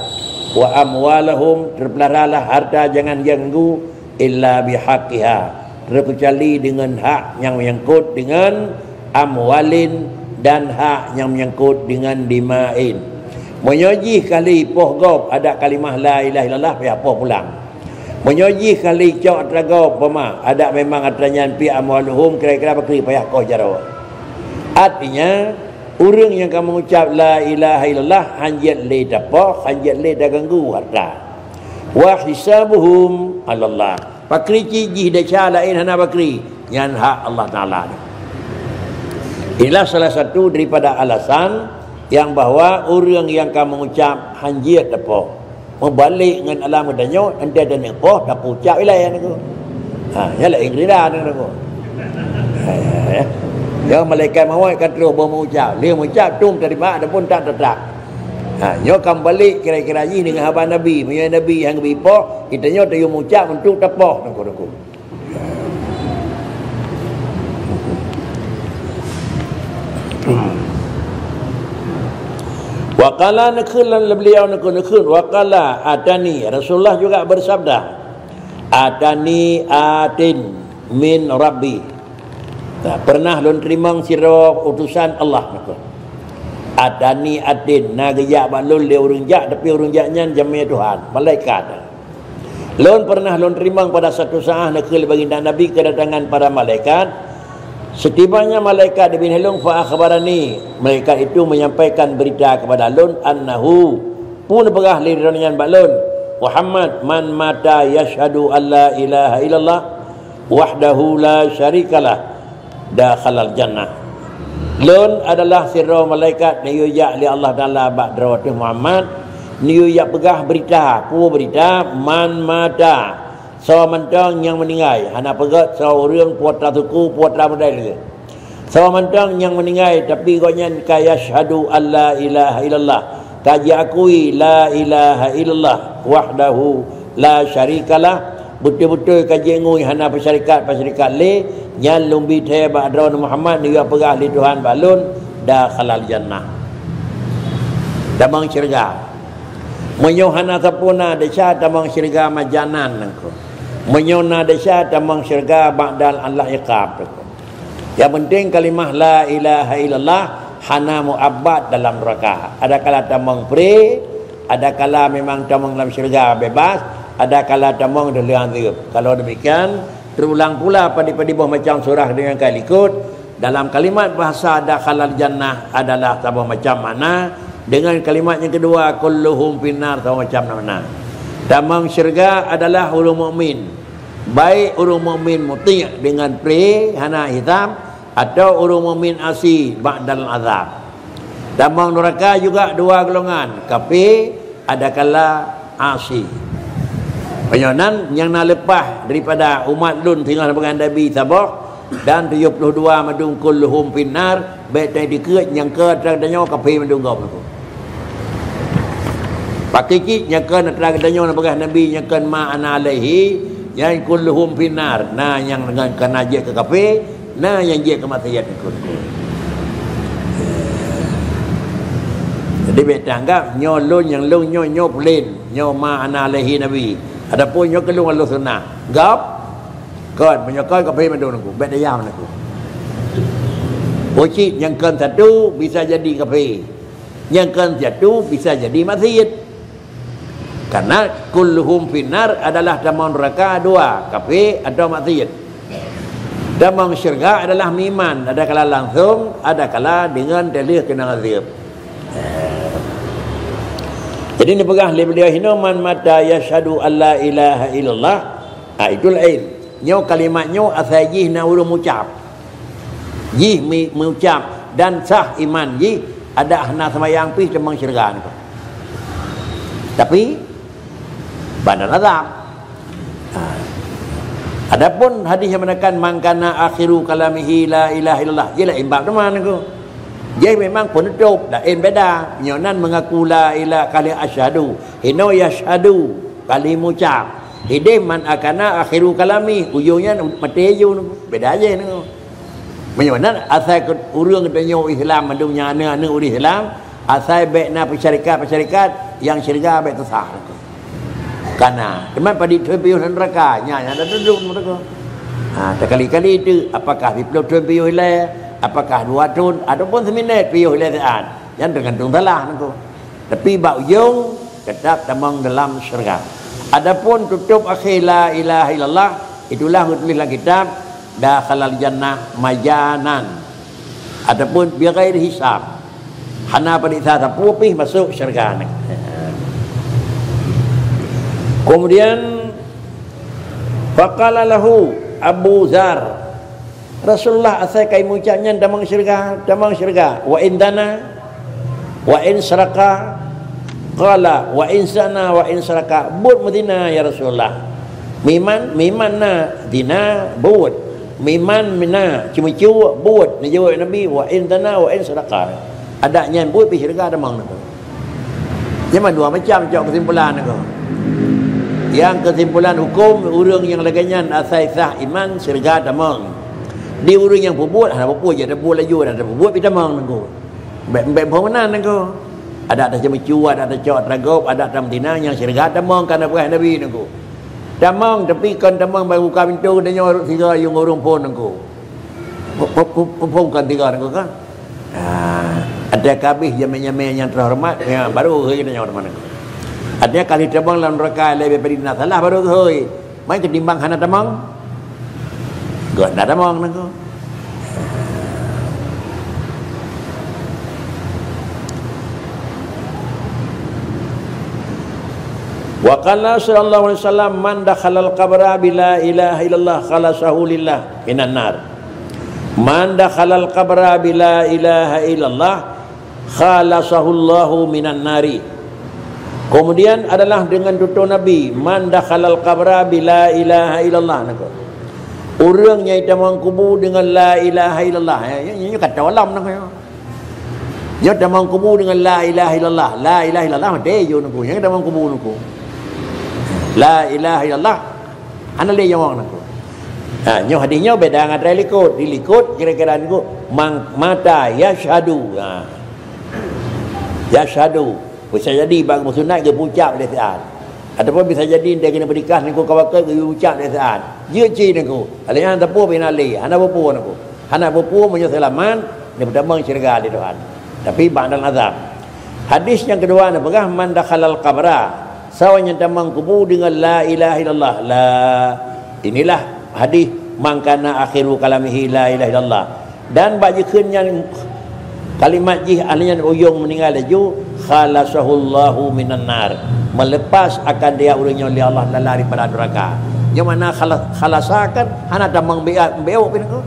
"wa amwalahum," terpeliharalah harta jangan ganggu, "illa bihaqqiha," terkecuali dengan hak nyang menyangkut dengan amwalin dan hak nyang menyangkut dengan dima'in. Meunyoe jih kali poh gob adak kalimah la ilaha illallah, payah poh pulang. Meunyoe jih ka lheueh cok atra gob, umpama, adak memang atra nyan pih amwaluhum, kira-kira pakri payah koh jaroe. Artinya, ureuëng nyang ka mengucap la ilaha illallah hanjeuet lé tapoh, hanjeuet lé taganggu harta. Wa hisabuhum 'alallah. Pakri cit jih desya laén hana pakri, nyan hak Allah Taala. Inilah salah satu daripada alasan yang bahwa ureuëng nyang ka mengucap hanjeuet tapoh. Meubalek ngon alam geutanyoe, enteuk taneuk poh, tapeucap ilée nyoe. Ha, nyan laén geurira nyoe. Ha, ya, ya. Nyoe malaikat mawöt ka troh boh meucap. Lheueh meucap, tom teurimong ataupun tak teutap. Ha, nyoe ka meubalek kira-kira jih deungon haba Nabi. Meunyoe Nabi nyang geubri poh, geutanyoe tayue meucap untuk tapoh nyoe. Wa qala, neukheun lom beliau, neukheun, neukheun, wa qala atani, Rasulullah juga bersabda, "Atani atin min Rabbi." Nah, pernah lôn teurimong sidroe utusan Allah, neukheun. Atani atin, na geujak bak lôn lé ureuëng jak, tapi ureuëng jak nyan jamé Tuhan, malaikat. Lôn pernah lôn teurimong pada satu saat, neukheun lé baginda Nabi, kedatangan para malaikat. Setibanya malaikat di binéh lôn, fa akhbarani, malaikat itu menyampaikan berita kepada lôn, annahu, peue neupeugah lé droeneuh nyan bak lôn, Muhammad, man mata yashhadu an la ilaha illallah wahdahu la syarikalah, dakhalal jannah. Lôn adalah sidroe malaikat neuyue jak lé Allah Taala bak droe teuh Muhammad, neuyue jak peugah beurita. Peue beurita? Man mata, soe mantong nyang meuninggai, hana peugét soe ureuëng, peue atra suku, peue atra model. Soe mantong nyang meuninggai, tapi gobnyan ka yashhadu an la ilaha illallah, ka jiakui la ilaha illallah wahdahu la syarikalah, beutôi-beutôi ka jiék ngui hana peusyarikat-peusyarikat lé, nyan lôn bi thée bak droeneuh Muhammad, neuyue peugah lé Tuhan bak lôn, dakhalal jannah, tamong syeuruga. Meunyoe hana sapeue na desya, tamong syeuruga majanan nangko. Meunyoe na desya, tamong syeuruga ba'dal al-iqab nangko. Nyang penting kalimah la ilaha illallah hana muabad dalam nuraka. Adakala tamong pre, adakala memang tamong lam syeuruga bebas, adakala tamong dalam azeueb. Kalau demikian, terulang pula padé-padé boh macam surah dengan ka likot. Dalam kalimat bahasa dakhalal jannah adalah saboh macam makna, dengan kalimat yang kedua kulluhum finnar saboh macam makna. Tamong syeuruga adalah ureuëng mukmin. Baik ureuëng mukmin muti' dengan pre hana hisab, atau ureuëng mukmin asi ba'dal azab. Tamong nuraka juga dua golongan, kafé adakala asi. Meunyoe nan nyang na leupah daripada umat lôn singoh leubeh Nabi saboh dan tujoh ploh dua mandum kulluhum finnar, bék tai dikeue nyang keu atra geutanyoe kafé mandum gob. Pakri cit nyang kheun atra geutanyoe neupeugah Nabi nyang kheun ma ana alaihi, nyan kulluhum finnar. Na nyang deungon kana jeuet keu kafé, na nyang jeuet keu maksiat. Jadi bék teuanggab nyoe lôn nyang lôn nyoe, nyoe pulen, nyoe ma ana alaihi Nabi. Adapun nyoe keu lôn ahlu sunnah. Gob, kon, meunyoe kon kafé mandum nangku, bék dayam nangku. Ucit nyang kheun satu bisa jadi kafé. Nyang kheun satu bisa jadi maksiat. Karena kulluhum finnar adalah tamong nuraka dua, kafé atau maksiat. Tamong syeuruga adalah meuiman, adakala langsong, adakala deungon teulheueh keunong azeueb. Jadi neupeugah lé beliau hinoe, man mata yashhadu an la ilaha illallah, ah, itu laén. Nyoe kalimat nyoe asai jih na ureuëng mucab. Jih mi-, meucab dan sah iman jih, adak hana seumayang pih tamong syeuruga nyoe. Tapi, ba'dal azab. Ha. Adapun hadis nyang meunekan, "Man kana akhiru kalamihi la ilaha illallah," jih laén bab teuma nangku. Jih memang peunutôp, laén beda. Nyoe nan mengaku la ilaha, kali asyhadu. Hinoe yashhadu, kali mucab. Ideh man akana akhiru kalami, ujong nyan maté ju nangku. Beda jih nangku. Meunyoe nan asai keu ureuëng geutanyoe Islam, mandum nyang aneuëk-aneuëk ureuëng Islam, asai bék na peusyarikat-peusyarikat nyang syeuruga bék teusah. Kana, teuma padit thon piôh lam nuraka, nyan nyang na teudum nuraka. Ha, takali-kali tu, apakah siplôh thon piôh ilée, apakah dua thon, ataupun seuminét piôh ilée siat, nyan teugantung salah nangku. Tapi bak ujong, teutap tamong dalam syeuruga. Adapun tutup akhé la ilaha illallah, itulah geutuléh lam kitab, dakhalal jannah majanan, ataupun bighairi hisab. Hana peuriksa sapeue pih masuk syeuruga. Kemudian, faqala lahu Abu Dzar, Rasulullah asai ka imeucap nyan tamong syeuruga, tamong syeuruga. Wa in zana, wa in saraqa, qala, wa in zana, wa in saraqa. Buet meuzina, ya Rasulullah. Meuiman, meuiman na, zina, buet. Meuiman na, ceumeucue, buet. Neujaweueb Nabi, wa in zana, wa in saraqa. Adak nyan buet pih syeuruga tamong nangko. Nyan dua macam cok keusimpulan nangko. Nyang keusimpulan huköm, ureuëng nyang lagée nyan asai sah iman syeuruga tamong. Di ureuëng nyang peubuet hana peue-peue, jak tabuet laju, hana tabuet pih tamong nangko. Bék bék boh meunan nangko. Adak taceumeucue, adak tacok teuragôb, adak tameuzina nyang syeuruga tamong kana peugah Nabi nangko. Tamong tapi kon tamong bak buka pintoe geutanyoe rot sigoe yue ureuëng phon nangko. Phon kon tiga nangko kan? Ah, ada kabeh jamé-jamé nyang terhormat, ya, baru geuhôi geutanyoe teuma nangko. Artinya kali tamong lam neraka lebih pada na salah baru geuhôi. Mai ketimbang hana tamong. Geuh na tamong nangko. Wa qala sallallahu alaihi wasallam, "Man dakhalal qabra bila ilaha illallah khalasahu lillah minan nar." Man dakhalal qabra bila ilaha illallah khalasahullahu minan nari. Kemudian adalah dengan tutoe Nabi, "Man dakhalal qabra bila ilaha illallah." Nangko. Ureuëng nyang itamong kubu dengan la ilaha illallah. Ya, ya, ya, kata alam nangko. Nyoe tamong kubu dengan la ilaha illallah. La ilaha illallah maté yo nangko. Nyang tamong kubu nangko. La ilaha illallah. Hana lé nyawöng nangko. Ha, nyoe hadis nyoe beda ngon rai likot. Di likot kira-kira nangko mang mata yashhadu. Ha. Yashhadu. Bisa jadi bak meusunat geupucap lé siat. Ataupun bisa jadi dia kena berikas nangko ka waktu geupucap lé siat. Jeuet ci nangko. Alainya teupeu bina lé. Hana peue-peue nangko. Hana peue-peue meunyoe seulamat, neupeutamong syeuruga lé Tuhan. Tapi ba'dal azab. Hadis nyang keudua neupeugah, "Man dakhalal qabra," sawa nyang tamong kubu deungon la ilaha illallah. La, inilah hadis, "Man kana akhiru kalamihi la ilaha illallah." Dan bak jikheun nyan kalimat jih alainya ujong meuninggai laju, "Khalasahullahu minan nar." Meulepas akan dia ureuëng nyoe lé Allah Taala daripada neraka. Nyang mana khala-, khalasa kan hana tamong be-, beok pih nangko.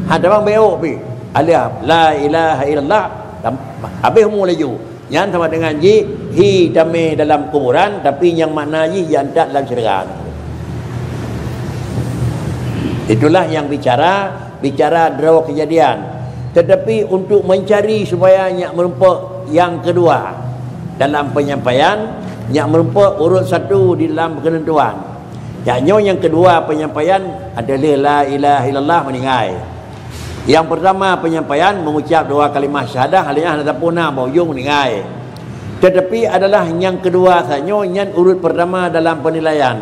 Hana tamong beok pih. Alif, la ilaha illallah, tam-, habéh umu laju. Nyan sama dengan jih hi tamé dalam kuburan, tapi nyang makna jih jiantat lam syeuruga. Itulah yang bicara, bicara droe kejadian. Tetapi untuk mencari supaya nyak meureumpok yang kedua dalam penyampaian, nyak meureumpok urut satu di dalam penentuan. Nyak nyoe nyang keudua penyampaian adalah la ilaha illallah meuninggai. Nyang pertama penyampaian mengucap dua kalimah syahadah, alainya hana tapuna bak ujong meuninggai. Tetapi adalah nyang keudua sanyoe nyan urut pertama dalam penilaian.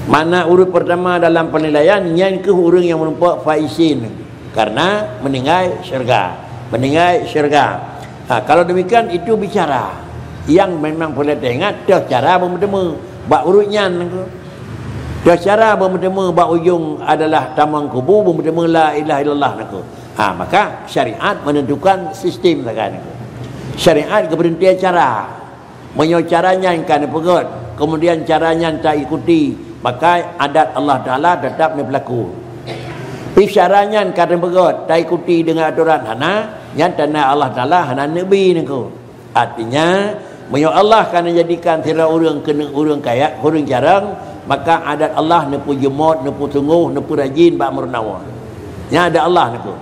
Mana urut pertama dalam penilaian nyan keuh ureuëng nyang meureumpok faizin. Karena meuninggai syeuruga. Meuninggai syeuruga. Ha, kalau demikian, itu bicara yang memang perlu diingat, teuh cara beumeuteumé bak urut nyan nangko. Teuh cara beumeuteumé bak ujong adalah tamong kubu beumeuteumé la ilaha illallah nangko. Ha, maka syariat menentukan sistem sagai nangko. Syariat geupeurintah cara. Meunyoe cara nyan ka neupeugét, kemudian cara nyan taikuti, maka adat Allah Taala tetap neupeulaku. Pi cara nyan ka neupeugét, taikuti deungon atoran hana, nyan tanda Allah Taala hana neubi nangko. Artinya, meunyoe Allah ka neujadikan sidroe ureuëng keuneuk ureuëng kaya, ureuëng carông, maka adat Allah neupeujeuet, neupeusunggoh, neupeurajin bak meurunoe. Nyan adat Allah nangko.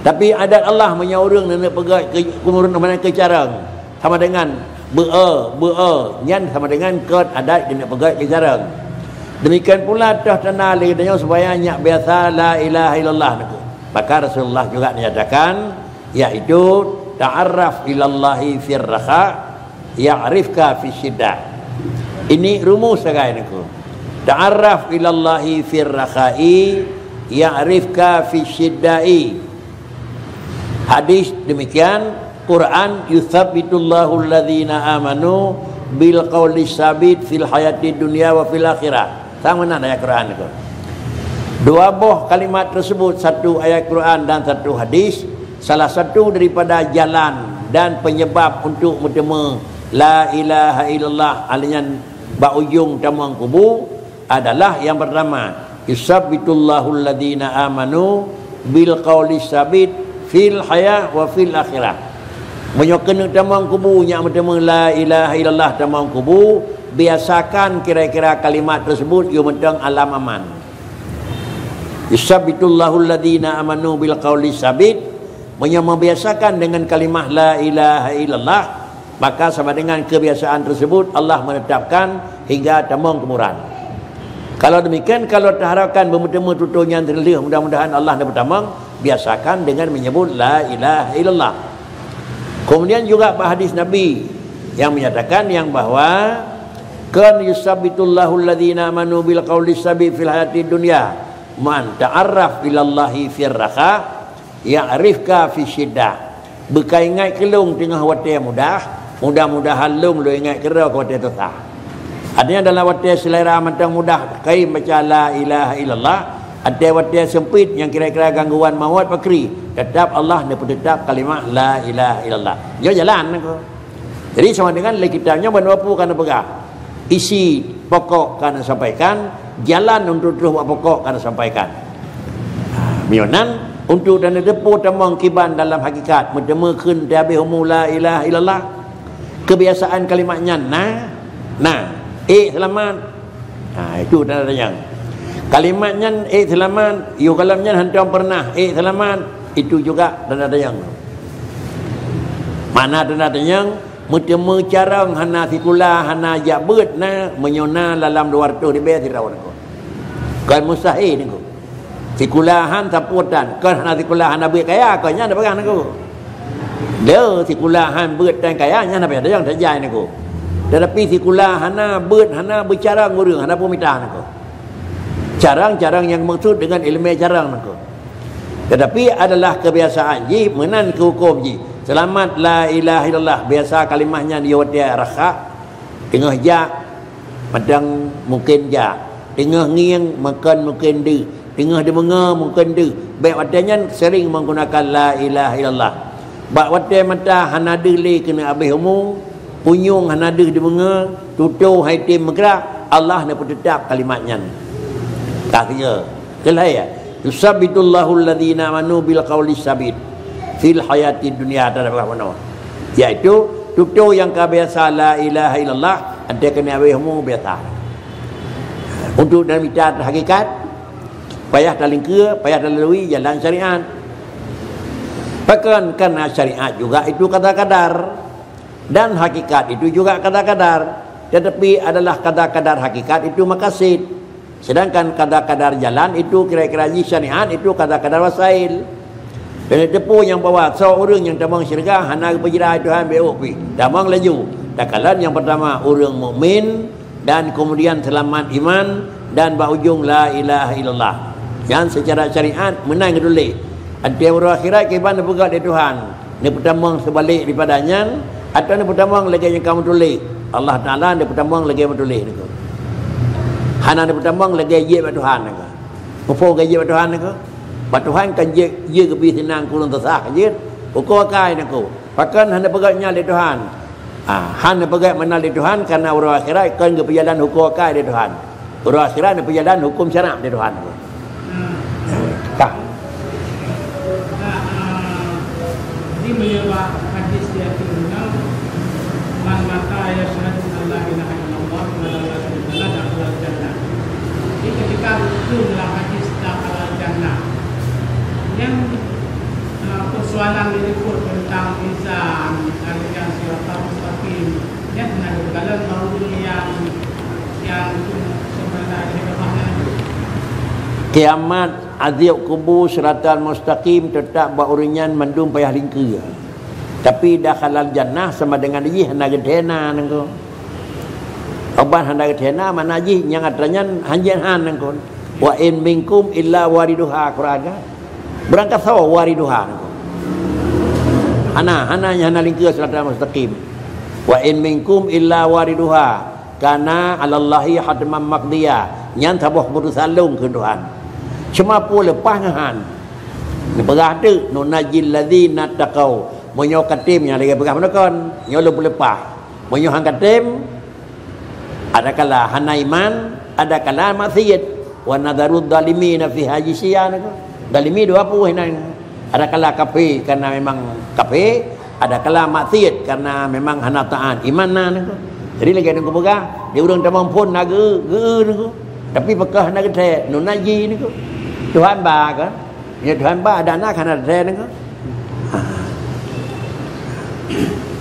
Tapi adat Allah meunyoe ureuëng neuneuk peugét keu, keu meurunoe meunan keu carông, sama dengan beu-e, beu-e, nyan sama dengan keu adat keuneuk peugét keu carông. Demikian pula teuh tanda lé geutanyoe supaya nyak biasa la ilaha illallah nangko. Maka Rasulullah juga menyatakan, yaitu ta'arraf ilallahi fir raha, ya'rifka fi syiddah. Ini rumus sagai nangko. Ta'arraf ilallahi fir rakhai, ya'rifka fi syiddai. Hadis demikian, Quran, "Yutsabbitullahu alladzina amanu bil qauli sabit fil hayatid dunya wa fil akhirah. Sama nan ayat Quran tu. Dua boh kalimat tersebut, satu ayat Quran dan satu hadis, salah satu daripada jalan dan penyebab untuk meuteumé la ilaha illallah, alian bak ujong tamong kubu, adalah yang pertama, "Yusabbitullahul ladzina amanu bil qauli sabit fil hayah wa fil akhirah." Meunyoe keuneuk tamong kubu nyak meuteumé la ilaha illallah tamong kubu, biasakan kira-kira kalimat tersebut yue mantong alam aman. "Yusabbitullahul ladzina amanu bil qauli sabit." Meunyoe membiasakan dengan kalimah la ilaha illallah, maka sama dengan kebiasaan tersebut Allah menetapkan hingga tamong kuburan. Kalau demikian, kalau taharapkan beumeuteumé tutoe nyan teureuléh, mudah-mudahan Allah neupeutamong, biasakan dengan menyebut la ilaha illallah. Kemudian juga bak hadis Nabi yang menyatakan yang bahwa, "Kan yusabbitullahul ladzina amanu bil qauli sabit fil hayatid dunya, man ta'arraf ilallahi fir raha, ya'rifka fi syiddah." Beuka ingat keu lôn teungoh watée mudah, mudah-mudahan lôn lôn ingat keudroe keu watée susah. Artinya dalam watée selera mantong mudah, kai baca la ilaha illallah, watée-watée sempit nyang kira-kira gangguan mawat pakri, tetap Allah neupeutetap kalimah la ilaha illallah. Nyoe jalan aku. Jadi sama dengan lé kitab nyoe ban wapu kana peugah. Isi pokok kana sampaikan, jalan untuk terus buat pokok kana sampaikan. Ha, meunan untuk dan depo tamong kiban dalam hakikat, meuteumé kheun tabeh umu la ilaha illallah. Kebiasaan kalimat nyan na, na, eh selamat. Ha, itu tanda tanya. Kalimat nyan eh selamat, yue kalam nyan hantom pernah eh selamat, itu juga tanda tanya. Mana tanda tanya? Meuteumé carong hana sikula, hana jak beuet na, meunyoe na dalam dua ratus ribée sidroe niko. Kon mustahil niko. Sikula han sapotan, kon hana sikula hana beuet kaya, kon nyan peugah niko. Deh sikula han beuet tan kaya, nyan hana payah dayang tajai niko. Tetapi sikula hana beuet, hana beucarong ureuëng, hana peumita niko. Carong-carong nyang maksud dengan ileumé carong niko. Tetapi adalah kebiasaan jih, meunan keu huköm jih. Seulamat la ilaha illallah, biasa kalimah nyan di watée rakhak, teungoh jak, mantong mungken jak, teungoh ngieng, mungken, mungken deuh, teungoh deumeungoe, mungken deuh. Bék watée nyan sering menggunakan la ilaha illallah. Bak watée mata hana deuh lé keuneuk abéh umu, punyueng hana deuh deumeungoe, tutoe hai tem meugrak, Allah neupeuteutap kalimat nyan. Ka sigoe. Keuhai, "Yusabbitullahul ladzina amanu bil qauli sabit fil hayatid dunya," tanda peugah bunoe. Yaitu, tutoe nyang ka biasa la ilaha illallah, watée keuneuk abéh umu biasa. Untuk dan mita hakikat, payah talingkeue, payah talalui jalan syariat. Pakon, karena syariat juga itu kadar-kadar. Dan hakikat itu juga kadar-kadar. Tetapi adalah kadar-kadar hakikat itu makasid. Sedangkan kadar-kadar jalan itu kira-kira jih syariat itu kadar-kadar wasail. Dan teupeu nyang bahwa soe ureuëng nyang tamong syeuruga hana geupeujira Tuhan bék pih. Tamong laju. Takalon nyang pertama ureuëng mukmin, dan kemudian seulamat iman, dan bak ujong la ilaha illallah. Nyan secara syariat meunan geutuléh. Watée uroe akhirat kiban neupeugah lé Tuhan, neupeutamong seubalek daripada nyan, atawa neupeutamong lagée nyang ka meutuléh. Allah Taala neupeutamong lagée meutuléh niko. Hana neupeutamong lagée jeuet bak Tuhan niko. Muphom lagée jeuet bak Tuhan niko? Bak Tuhan kan jeuet, jeuet geubri sinan kureueng teusah jeuet. Ukoe akai niko. Pakon hana peugah nyan lé Tuhan? Ah, hana peugah meunan lé Tuhan karena uroe akhirat kon geupeujalan huköm akai lé Tuhan. Uroe akhirat geupeujalan huköm syarak lé Tuhan. Ka. Jadi meunyoe bak hadis di akhir nyoe, "Man mata yashhadu an la ilaha illallah wa la syarika lah dakhalal jannah." Jadi ketika itu dalam hadis dakhalal jannah, yang Ah, persoalan di likot tentang mizan, tentang siratal mustaqim, nyan hana geukalon bak ureuëng nyang, nyang seumanda di Allah nyan. Kiamat, azab kubur, siratal mustaqim, teutap bak ureuëng nyan mandum payah lingkeue. Tapi dakhalal jannah sama dengan jih hana geuthena nangko. Obat hana geuthena makna jih nyang atra nyan hanjeuet han nangko. "Wa in minkum illa wariduha," Quran kan? Beurangkasoe wariduha nangko. Hana, hana, hana lingkeue siratal mustaqim. Wa in minkum illa wariduha, kana 'alallahi hatman maqdiya. Nyan saboh keuputusan lôn keu Tuhan. Cuma peue leupah ngon han. Neupeugah teuk, "Nunajjil ladzina taqau." Meunyoe ka tem nyang lagèe peugah meunokon, nyoe lôn peuleupah. Meunyoe han ka tem, adakala hana iman, adakala maksiet. "Wa nadharudz dzalimina fiha jisya." Zalimi dua pue nan. Adakala kafé karena memang kafé, adakala maksiet karena memang hana taat. Iman na niko. Jadi lagèe niko peugah, di ureueng tamong phon na geu, geu niko. Tapi peugah na geuthèe, nunajji niko. Tuhan ba kan? Ya Tuhan ba, ada anak hana thèe niko. Ha.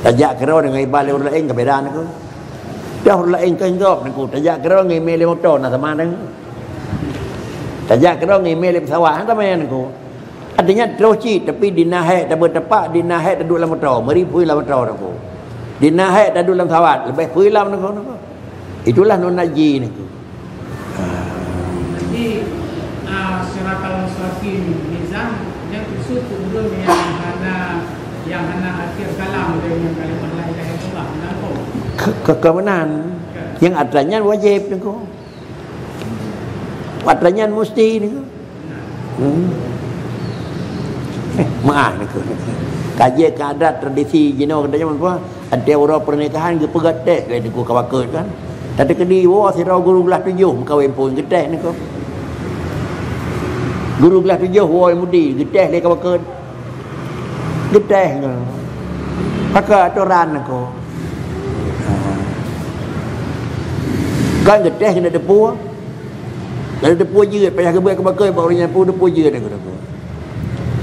Tajak keudroe deungon iba lé ureueng laén ka beda niko. Dah ureueng laén ka inggop niko. Tajak keudroe ngon imé lé moto na sama niko. Tajak keudroe ngon imé lé pesawat, hana sama niko. Artinya troh cit, tapi di nahek tabeutepak, di nahek taduek lam moto, meuri phui lam moto niko. Di nahek taduek lam pesawat, leubeh phui lam niko, niko. Itulah nunajji niko. Jadi, ah, siratal mustaqim mizan, nyan khusus keu ureueng nyang hana, nyang hana akhir kalam deungon kalimah la ilaha illallah, meunan kon? Ke-, ke-, keumenan. Nyang atra nyan wajéb niko. Atra nyan musti niko. Hmm. Eh, meu'ah niko. Kaji keu adat tradisi jinoe geutanyoe, Até uroe pernikahan geupeugah teh lé niko ka bakeue kan. Tateukeudi woe sidroe guru glah tujoh meukawen phon geutéh niko. Guru glah tujoh woe mudi geutéh lé ka bakeue. Geutéh ngon. Pakai atoran niko. Kan geutéh keuneuk teupue. Lalu teupue jeuet, payah geubeuet keu bakeue bak ureueng nyan pun teupue jeuet niko.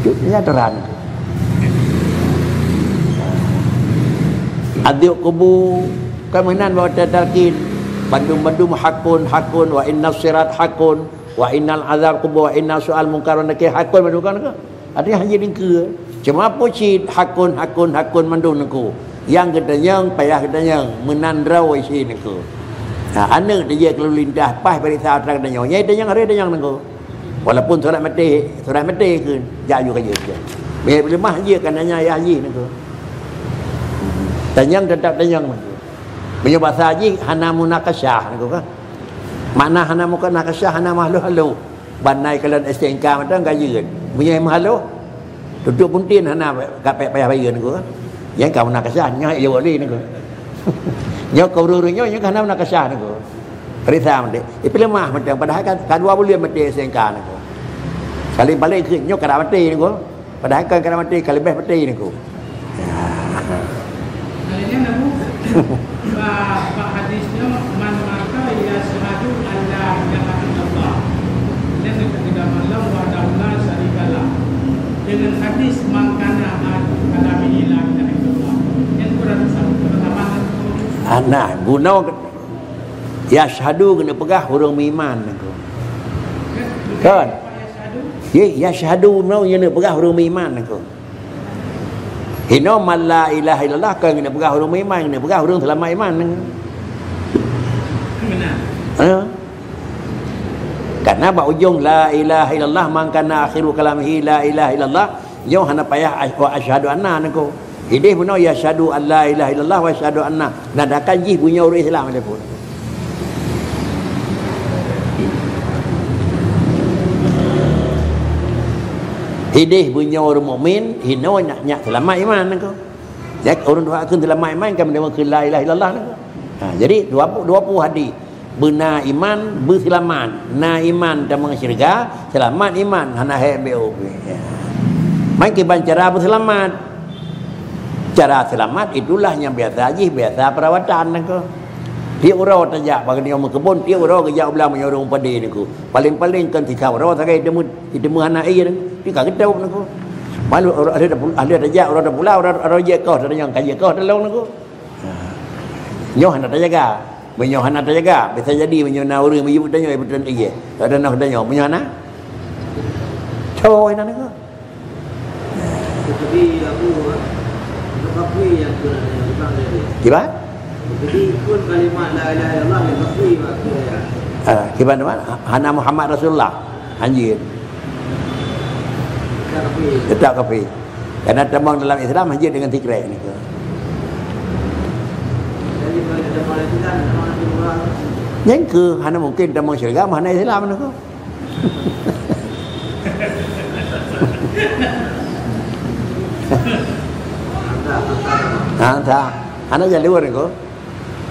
Cut nyan atoran. Adab kubur, kan meunan bak watèe talqin. Bandum-bandum hakun, hakun, wa inna sirat hakun, wa innal azab kubur, wa inna su'al mungkar wa nakir hakun bandum kan ke? Artinya hana jidengkeue. Cuma peue cit hakun, hakun, hakun mandum niko. Nyang geutanyong, payah geutanyong, meunan droe isi niko. Ha, aneuk dijak lalu lintas, paih bari sa atra geutanyong. Nyai tanyong, hari tanyong niko. Walaupun surat maté, surat maté keu jak aju ka jeuet. Meunyoe leumah jeuet ka nanya ayah jih niko. Tanyong tetap tanyong niko. Meunyoe basa jih hana munakasyah niko kan. Makna hana munakasyah, hana mahluh-haluh. Ban na ikalon S T N K mantong ka jeuet. Meunyoe mahluh, tutup buntin hana ka payah bayeue niko. Nyang ka munakasyah, nyoe jaweueb lé niko. Nyoe ka ureueng-ureueng nyoe, nyoe ka hana munakasyah niko. Periksa mantong. Ipeuleumah mantong, padahai ka, ka dua buleuen maté S T N K niko. Paléng-paléng keu nyoe ka maté niko. Padahai kan ka maté, ka leubeh maté niko. Lalu nyan Abu, bak, bak hadis nyoe, "Man mata yashhadu an la ilaha illallah." Nyan keutika malam wahdahu la syarikalah. Dengan hadis, "Man kana akhiru kalamihi la ilaha illallah." Nyan kurang satu pengetahuan. Ah, nah, guna Yashhadu keuneuk peugah ureueng meuiman niko. Kan? Ye, yashhadu nyoe keuneuk peugah ureueng meuiman niko. Hinoe man la ilaha illallah kon keuneuk peugah ureueng meuiman, keuneuk peugah ureueng seulamat iman niko. Ha? Karena bak ujong la ilaha illallah, man kana akhiru kalamihi la ilaha illallah, nyoe hana payah ash-, wa asyhadu anna niko. Idéh bunoe, "Yashhadu an la ilaha illallah wa yashhadu anna." Nah, dah kan jih bunoe ureueng Islam lé pun. Idéh bunoe ureueng mukmin, hinoe nyak, nyak seulamat iman niko. Ya, ureueng tuha kheun seulamat iman kan meunyoe kheun la ilaha illallah niko. Ha, jadi dua puluh, dua puluh hadis. Beuna iman, beuseulamat. Na iman tamong syeuruga, seulamat iman, hana hék B O P. Ya. Meukiban cara beuseulamat. Cara seulamat itulah nyang biasa jih, biasa perawatan niko. Tiep uroe tajak bak nyoe meukeubon, tiep uroe geujak u blang meunyoe ureueng padé niko. Paléng-paléng kon sika uroe sagai iteumé, iteumé hana ie niko. Tika geutôb niko. Malu uroe, uroe tajak, uroe tapula, uroe, uroe jeuet koh, tanyong ka jeuet koh teuh lôn niko. Nyoe hana tajaga. Meunyoe hana tajaga, bisa jadi meunyoe na ureueng miyueb tanyoe, beutôi iya. Ada na tanyoe, meunyoe hana? Cok, hana niko. Jadi, aku, ah, mengakui yang kurang yang kurang tadi. Kiban? Jadi, pun kalimat la ilaha illallah yang mengakui waktu ya. Ah, kiban teuma? Hana Muhammad Rasulullah. Hanjeuet. Tetap kafir. Tetap kafir. Karena tamong dalam Islam hanjeuet dengan sikrek niko. Nyang keu hana mungkin tamong syeuruga hana Islam niko. Ha, tak. Hana jalur niko.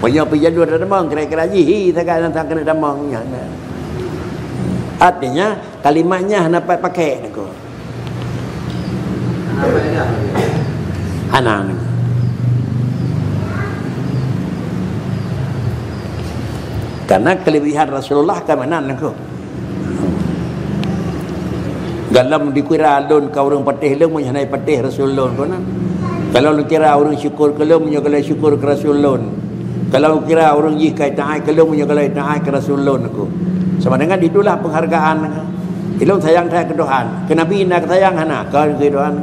Punya pi jalur tamong kira-kira jih, hi, tak ada tak kena tamong nya. Artinya kalimatnya hana pakai niko. Hana. Karena kelebihan Rasulullah ka meunan niko. Galom dikira lôn ka ureuëng patéh lôn, meunyoe hana patéh Rasul lôn kona. Kalau lôn kira ureuëng syukur keu lôn, meunyoe galai syukur keu Rasul lôn. Kalau lôn kira ureuëng jih ka taát keu lôn, meunyoe galai taát keu Rasul lôn niko. Sama dengan itulah penghargaan. Ilôn sayang that keu Tuhan. Keu Nabi na sayang hana, kon keu Tuhan.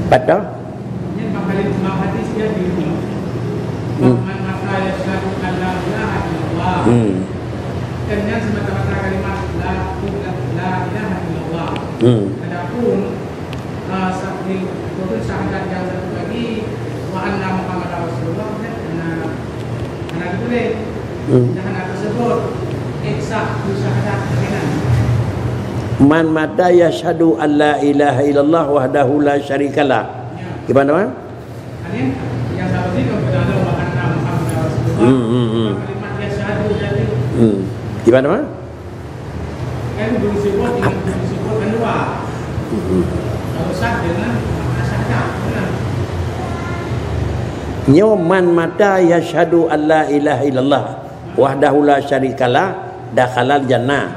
Betul? Nyan makalim bak hadis nyan di rumoh. Hmm. Man mata yashhadu an la ilaha illallah. Hmm. Dan nyan semata-mata kalimat la, la, la ilaha illallah. Hmm. Adapun, ah, sa-, di, betul syahadat yang satu lagi, wa anna Muhammadar Rasulullah, kan? Nah, Hana geutuléh. Hmm. Dan hana teusebut. Ék sah beusyahadat lagée nyan. Man mata yashhadu an la ilaha illallah wahdahu la syarikalah. Ya. Gimana, Man? Amin. Yang satu ni kan benar wa anna Muhammadar Rasulullah. Hmm, hmm, hmm. Kalimat yashhadu tadi. Hmm. Gimana, Man? Kan beusifat dengan, beusifat kedua. Mhm. Kalau sah dengan makna syahadat, benar. Nyoe man mata yashhadu an la ilaha illallah wahdahu la syarikalah dakhalal jannah.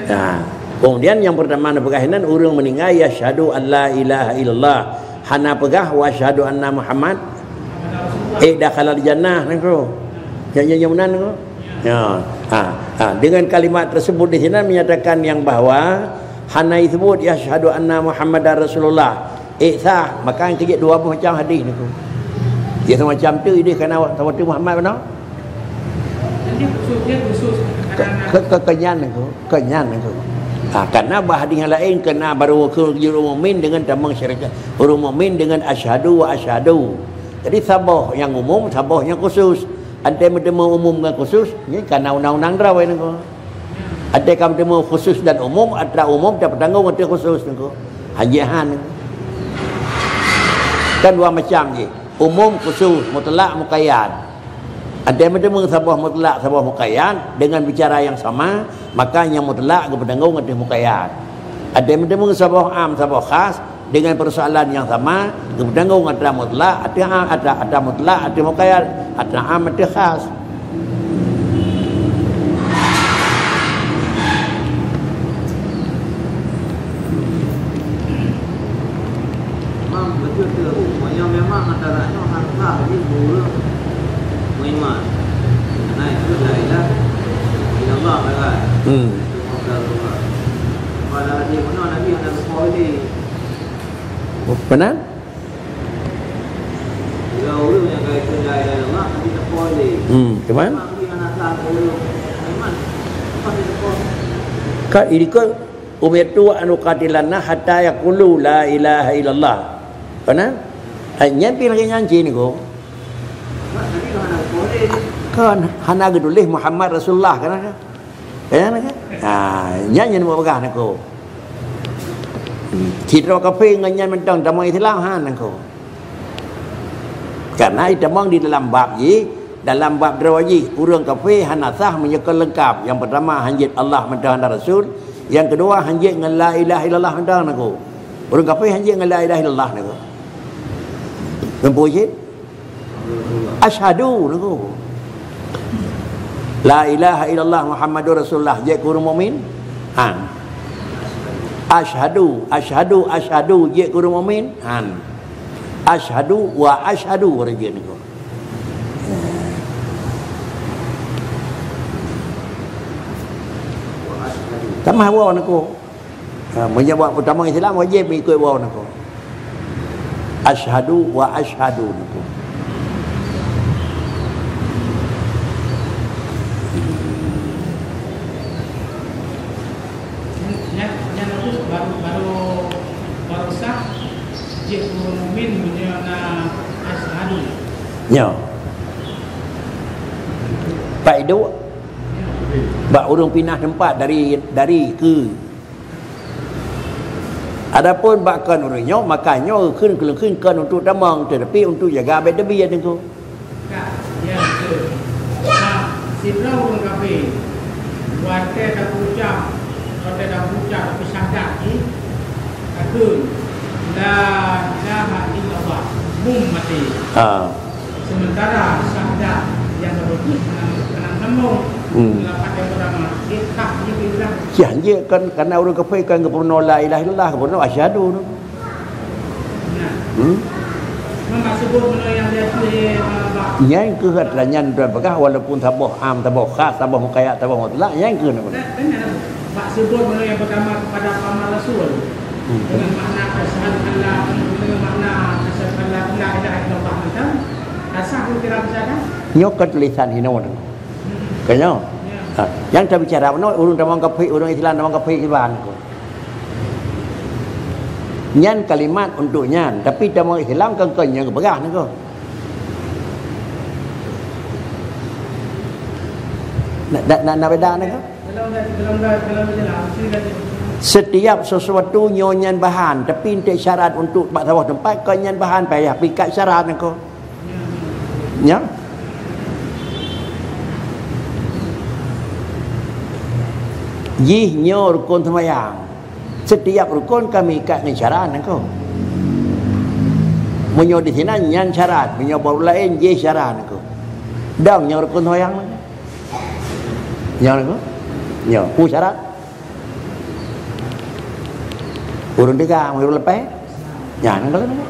Nah, kemudian yang pertama neupeugah inan ureuëng meuninggai yashhadu an la ilaha illallah hana peugah wa asyhadu anna Muhammad, eh, dakhalal jannah nangko. Nyang nyang meunan nangko. Ya, ha, ha. Dengan kalimat tersebut di sini menyatakan yang bahwa hana disebut yashhadu anna Muhammadar Rasulullah. Eh, sah, maka yang kejak dua boh macam hadis niko. Ya semacam tu idih kana waktu Muhammad benar. Jadi khusus dia khusus ke, ke, ke, kenyan niko, kenyan niko. Ha, karena bah hadis yang lain kena baru ke ureuëng mukmin dengan tamong syarikat. Ureuëng mukmin dengan asyhadu wa asyhadu. Jadi saboh yang umum, saboh yang khusus. Antai meuteumé umum ngon khusus, nyan kana undang-undang droe niko. Antai ka meuteumé khusus dan umum, atra umum tapeutanggong ateueh khusus niko. Hanjeuet han niko. Kan dua macam jih. Umum, khusus, mutlak, muqayyad. Antai meuteumé saboh mutlak, saboh muqayyad dengan bicara yang sama, maka nyang mutlak geupeutanggong ateueh muqayyad. Antai meuteumé saboh am, saboh khas, dengan persoalan yang sama, geupeutanggong atra mutlak, atra, atra, atra mutlak, atra muqayyad, atra am, atra khas. Memang betul tu, nyang memang antara nyoe harta bagi ureuëng meuiman. Nah, itu la ilaha illallah, kan? Hmm. Itu modal Allah. Padahal di mana Nabi ada lupa ini. Benar? Bila ureuëng nyang ka ikheun la ilaha illallah, tapi teupeue lé. Hmm, cuman? Tapi hana sah ureuëng iman. Apa dia teupeue? Ka ikut umirtu an uqatilan nas hatta yaqulu la ilaha illallah. Benar? Hai, nyan pi lagée nyan cit niko. Kan hana geutuléh Muhammad Rasulullah, kan? Ya, kan? Ha, nyan nyang neupeugah niko. Hmm, sidroe kafé ngon nyan mantong tamong Islam, han niko. Karena itamong di dalam bab jih, dalam bab droe jih, ureuëng kafé hana sah meunyoe kon leungkap. Yang pertama, hanjeuet Allah mantong dan Rasul. Yang kedua, hanjeuet ngon la ilaha illallah mantong niko. Ureuëng kafé hanjeuet ngon la ilaha illallah niko. Meupeu cit? Asyhadu niko. La ilaha illallah Muhammadur Rasulullah jeuet keu ureuëng mukmin? Han. Asyhadu, asyhadu, asyhadu jeuet keu ureuëng mukmin? Han. Asyhadu wa asyhadu ureuëng jeuet niko. Tamah waw niko. Ha, meunyoe bak peutama Islam wajéb meuikot waw niko. Asyhadu wa asyhadu niko. Nyoe. Pak Iduk, bak ureuëng pinah teumpat dari, dari keu. Adapun bak kon ureuëng nyoe, maka nyoe kheun keuleungkheun kon untuk tamong, tetapi untuk jaga abét teubiet nyoe. Ka, ya, betul. Nah, sidroe ureuëng kafé, watée tapeuucap, watée tapeuucap, tapi syahadat jih, takheun, "La ilaha illallah," bum maté. Ha. Sementara syahadat nyang bagus, hana, hana sambung. Hmm. Lapan yang pertama, dia tak dia bilang. Siah jeuet kan, karena ureuëng kafé kan geupeurunoe la ilaha illallah, geupeurunoe asyhadu tu. Nah. Hmm? Memang sebut benda yang dia tulis, eh, Pak. Nyan keuh atra nyan tuan peugah, walaupun saboh am, saboh khas, saboh muqayyad, saboh mutlak, nyan keuh nama. Nah, benar. Pak sebut benda yang pertama kepada paman Rasul. Hmm. Dengan makna asyhadu an la, dengan makna asyhadu an la ilaha illallah macam, asah pun kira bisa kan? Nyoe keu tulisan hinoe. Hmm. Keu nyoe? Ya. Ha, nyang tabicara bunoe, ureuëng tamong kafé, ureuëng Islam tamong kafé kiban. Nyan kalimat untuk nyan, tapi tamong Islam kan kon nyang geupeugah nyoe. Nak, nak, nak, nak beda nyoe. Setiap sesuatu nyoe nyan bahan, tapi untuk syarat untuk bak saboh teumpat kon nyan bahan payah pikat syarat nyoe. Nya? Jih nyoe rukun seumayang. Setiap rukun kami ikat ngon syarat nangko. Meunyoe di sinan nyan syarat, meunyoe baru laén jih syarat nangko. Dong nyoe rukun seumayang nangko. Nyoe nangko. Nyoe, pu syarat. Ureuëng teuga, ureuëng leupah. Nyan nangko.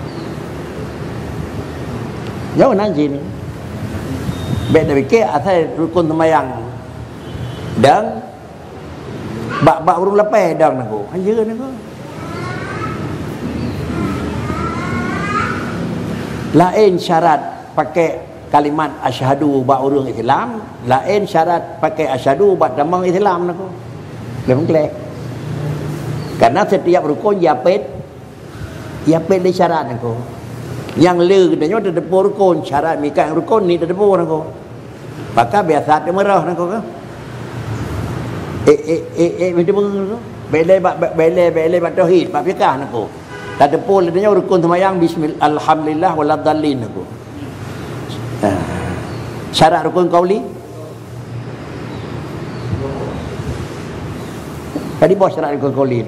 Nyoe nan jih ni. Bék tapike asai rukun seumayang. Dan Bak, bak ureuëng leupah dang nangko. Hanjeuet nangko. Laén syarat pakai kalimat asyhadu bak ureuëng Islam, laén syarat pakai asyhadu bak tamong Islam nangko. Leuh meukleh. Karena setiap rukun jiapit Jiapit lé syarat nangko. Nyang le geutanyoe tateupeue rukun, syarat mikat rukun ni tateupeue nangko. Maka biasa teumeurah nangko ka. Eh, eh, eh, eh, meuteumé nangko. Bèk lé bak, bèk, bèk lé, bèk lé bak tauhid, bak fikah nangko. Tateupeue lé tanyoe rukun seumayang bismil-, alhamdulillah waladdallin nangko. Nah. Syarat rukun qauli. Jadi boh syarat rukun qauli.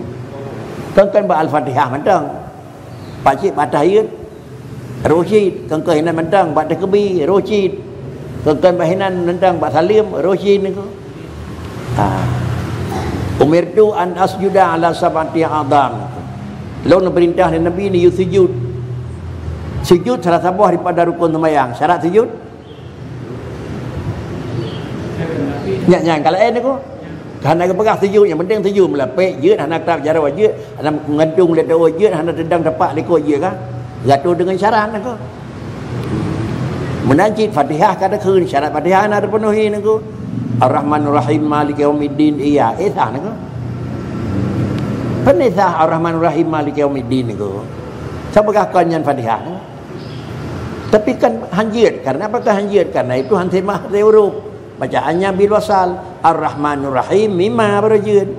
Kan, kan bak Al-Fatihah mantong. Pakcik bak tahiyat, roh cit. Kan, kan hinan mantong bak takbir, roh cit. Kan, kan bak hinan mantong bak saleuem, roh cit nangko. Ha. Umirtu an asjuda ala sab'ati a'dham. Lôn neupeurintah lé Nabi neuyue sujud. Sujud salah saboh daripada rukun seumayang. Syarat sujud? Nyan, nyan, ka laén nangko. Ka hana geupeugah sujud, nyang penting sujud meulapék, jeuet hana krab jaroe jeuet, hana meugantung lé teuôt jeuet, hana teudong tapak likot jeuet ka. Geuatô deungon syarat nangko. Meunan cit Fatihah ka takheun, syarat Fatihah hana teupenuhi nangko. Ar-Rahmanur Rahim, Maliki Yaumiddin, iya, eh, sah nangko. Peue sah Ar-Rahmanur Rahim, Maliki Yaumiddin nangko. Sapeugah kon nyan Fatihah nangko. Tapi kan hanjeuet. Karena apa kan hanjeuet? Karena itu han simah lé huruf. Bacaannya bil wasal. Ar-Rahmanur Rahim, mim ma baru jeuet.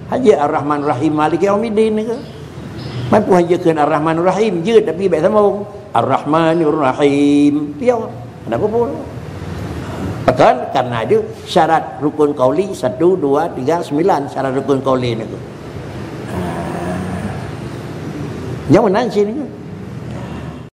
Hanjeuet Ar-Rahmanur Rahim, Maliki Yaumiddin ke? Mampu hanjeuet kheun Ar-Rahmanur Rahim, jeuet tapi bèk sambung. Ar-Rahmanur Rahim. Piawa. Kenapa pun? Bahkan karena itu syarat rukun qauli satu, dua, tiga, sembilan syarat rukun qauli nangko. Ha. Nyang meunan sini.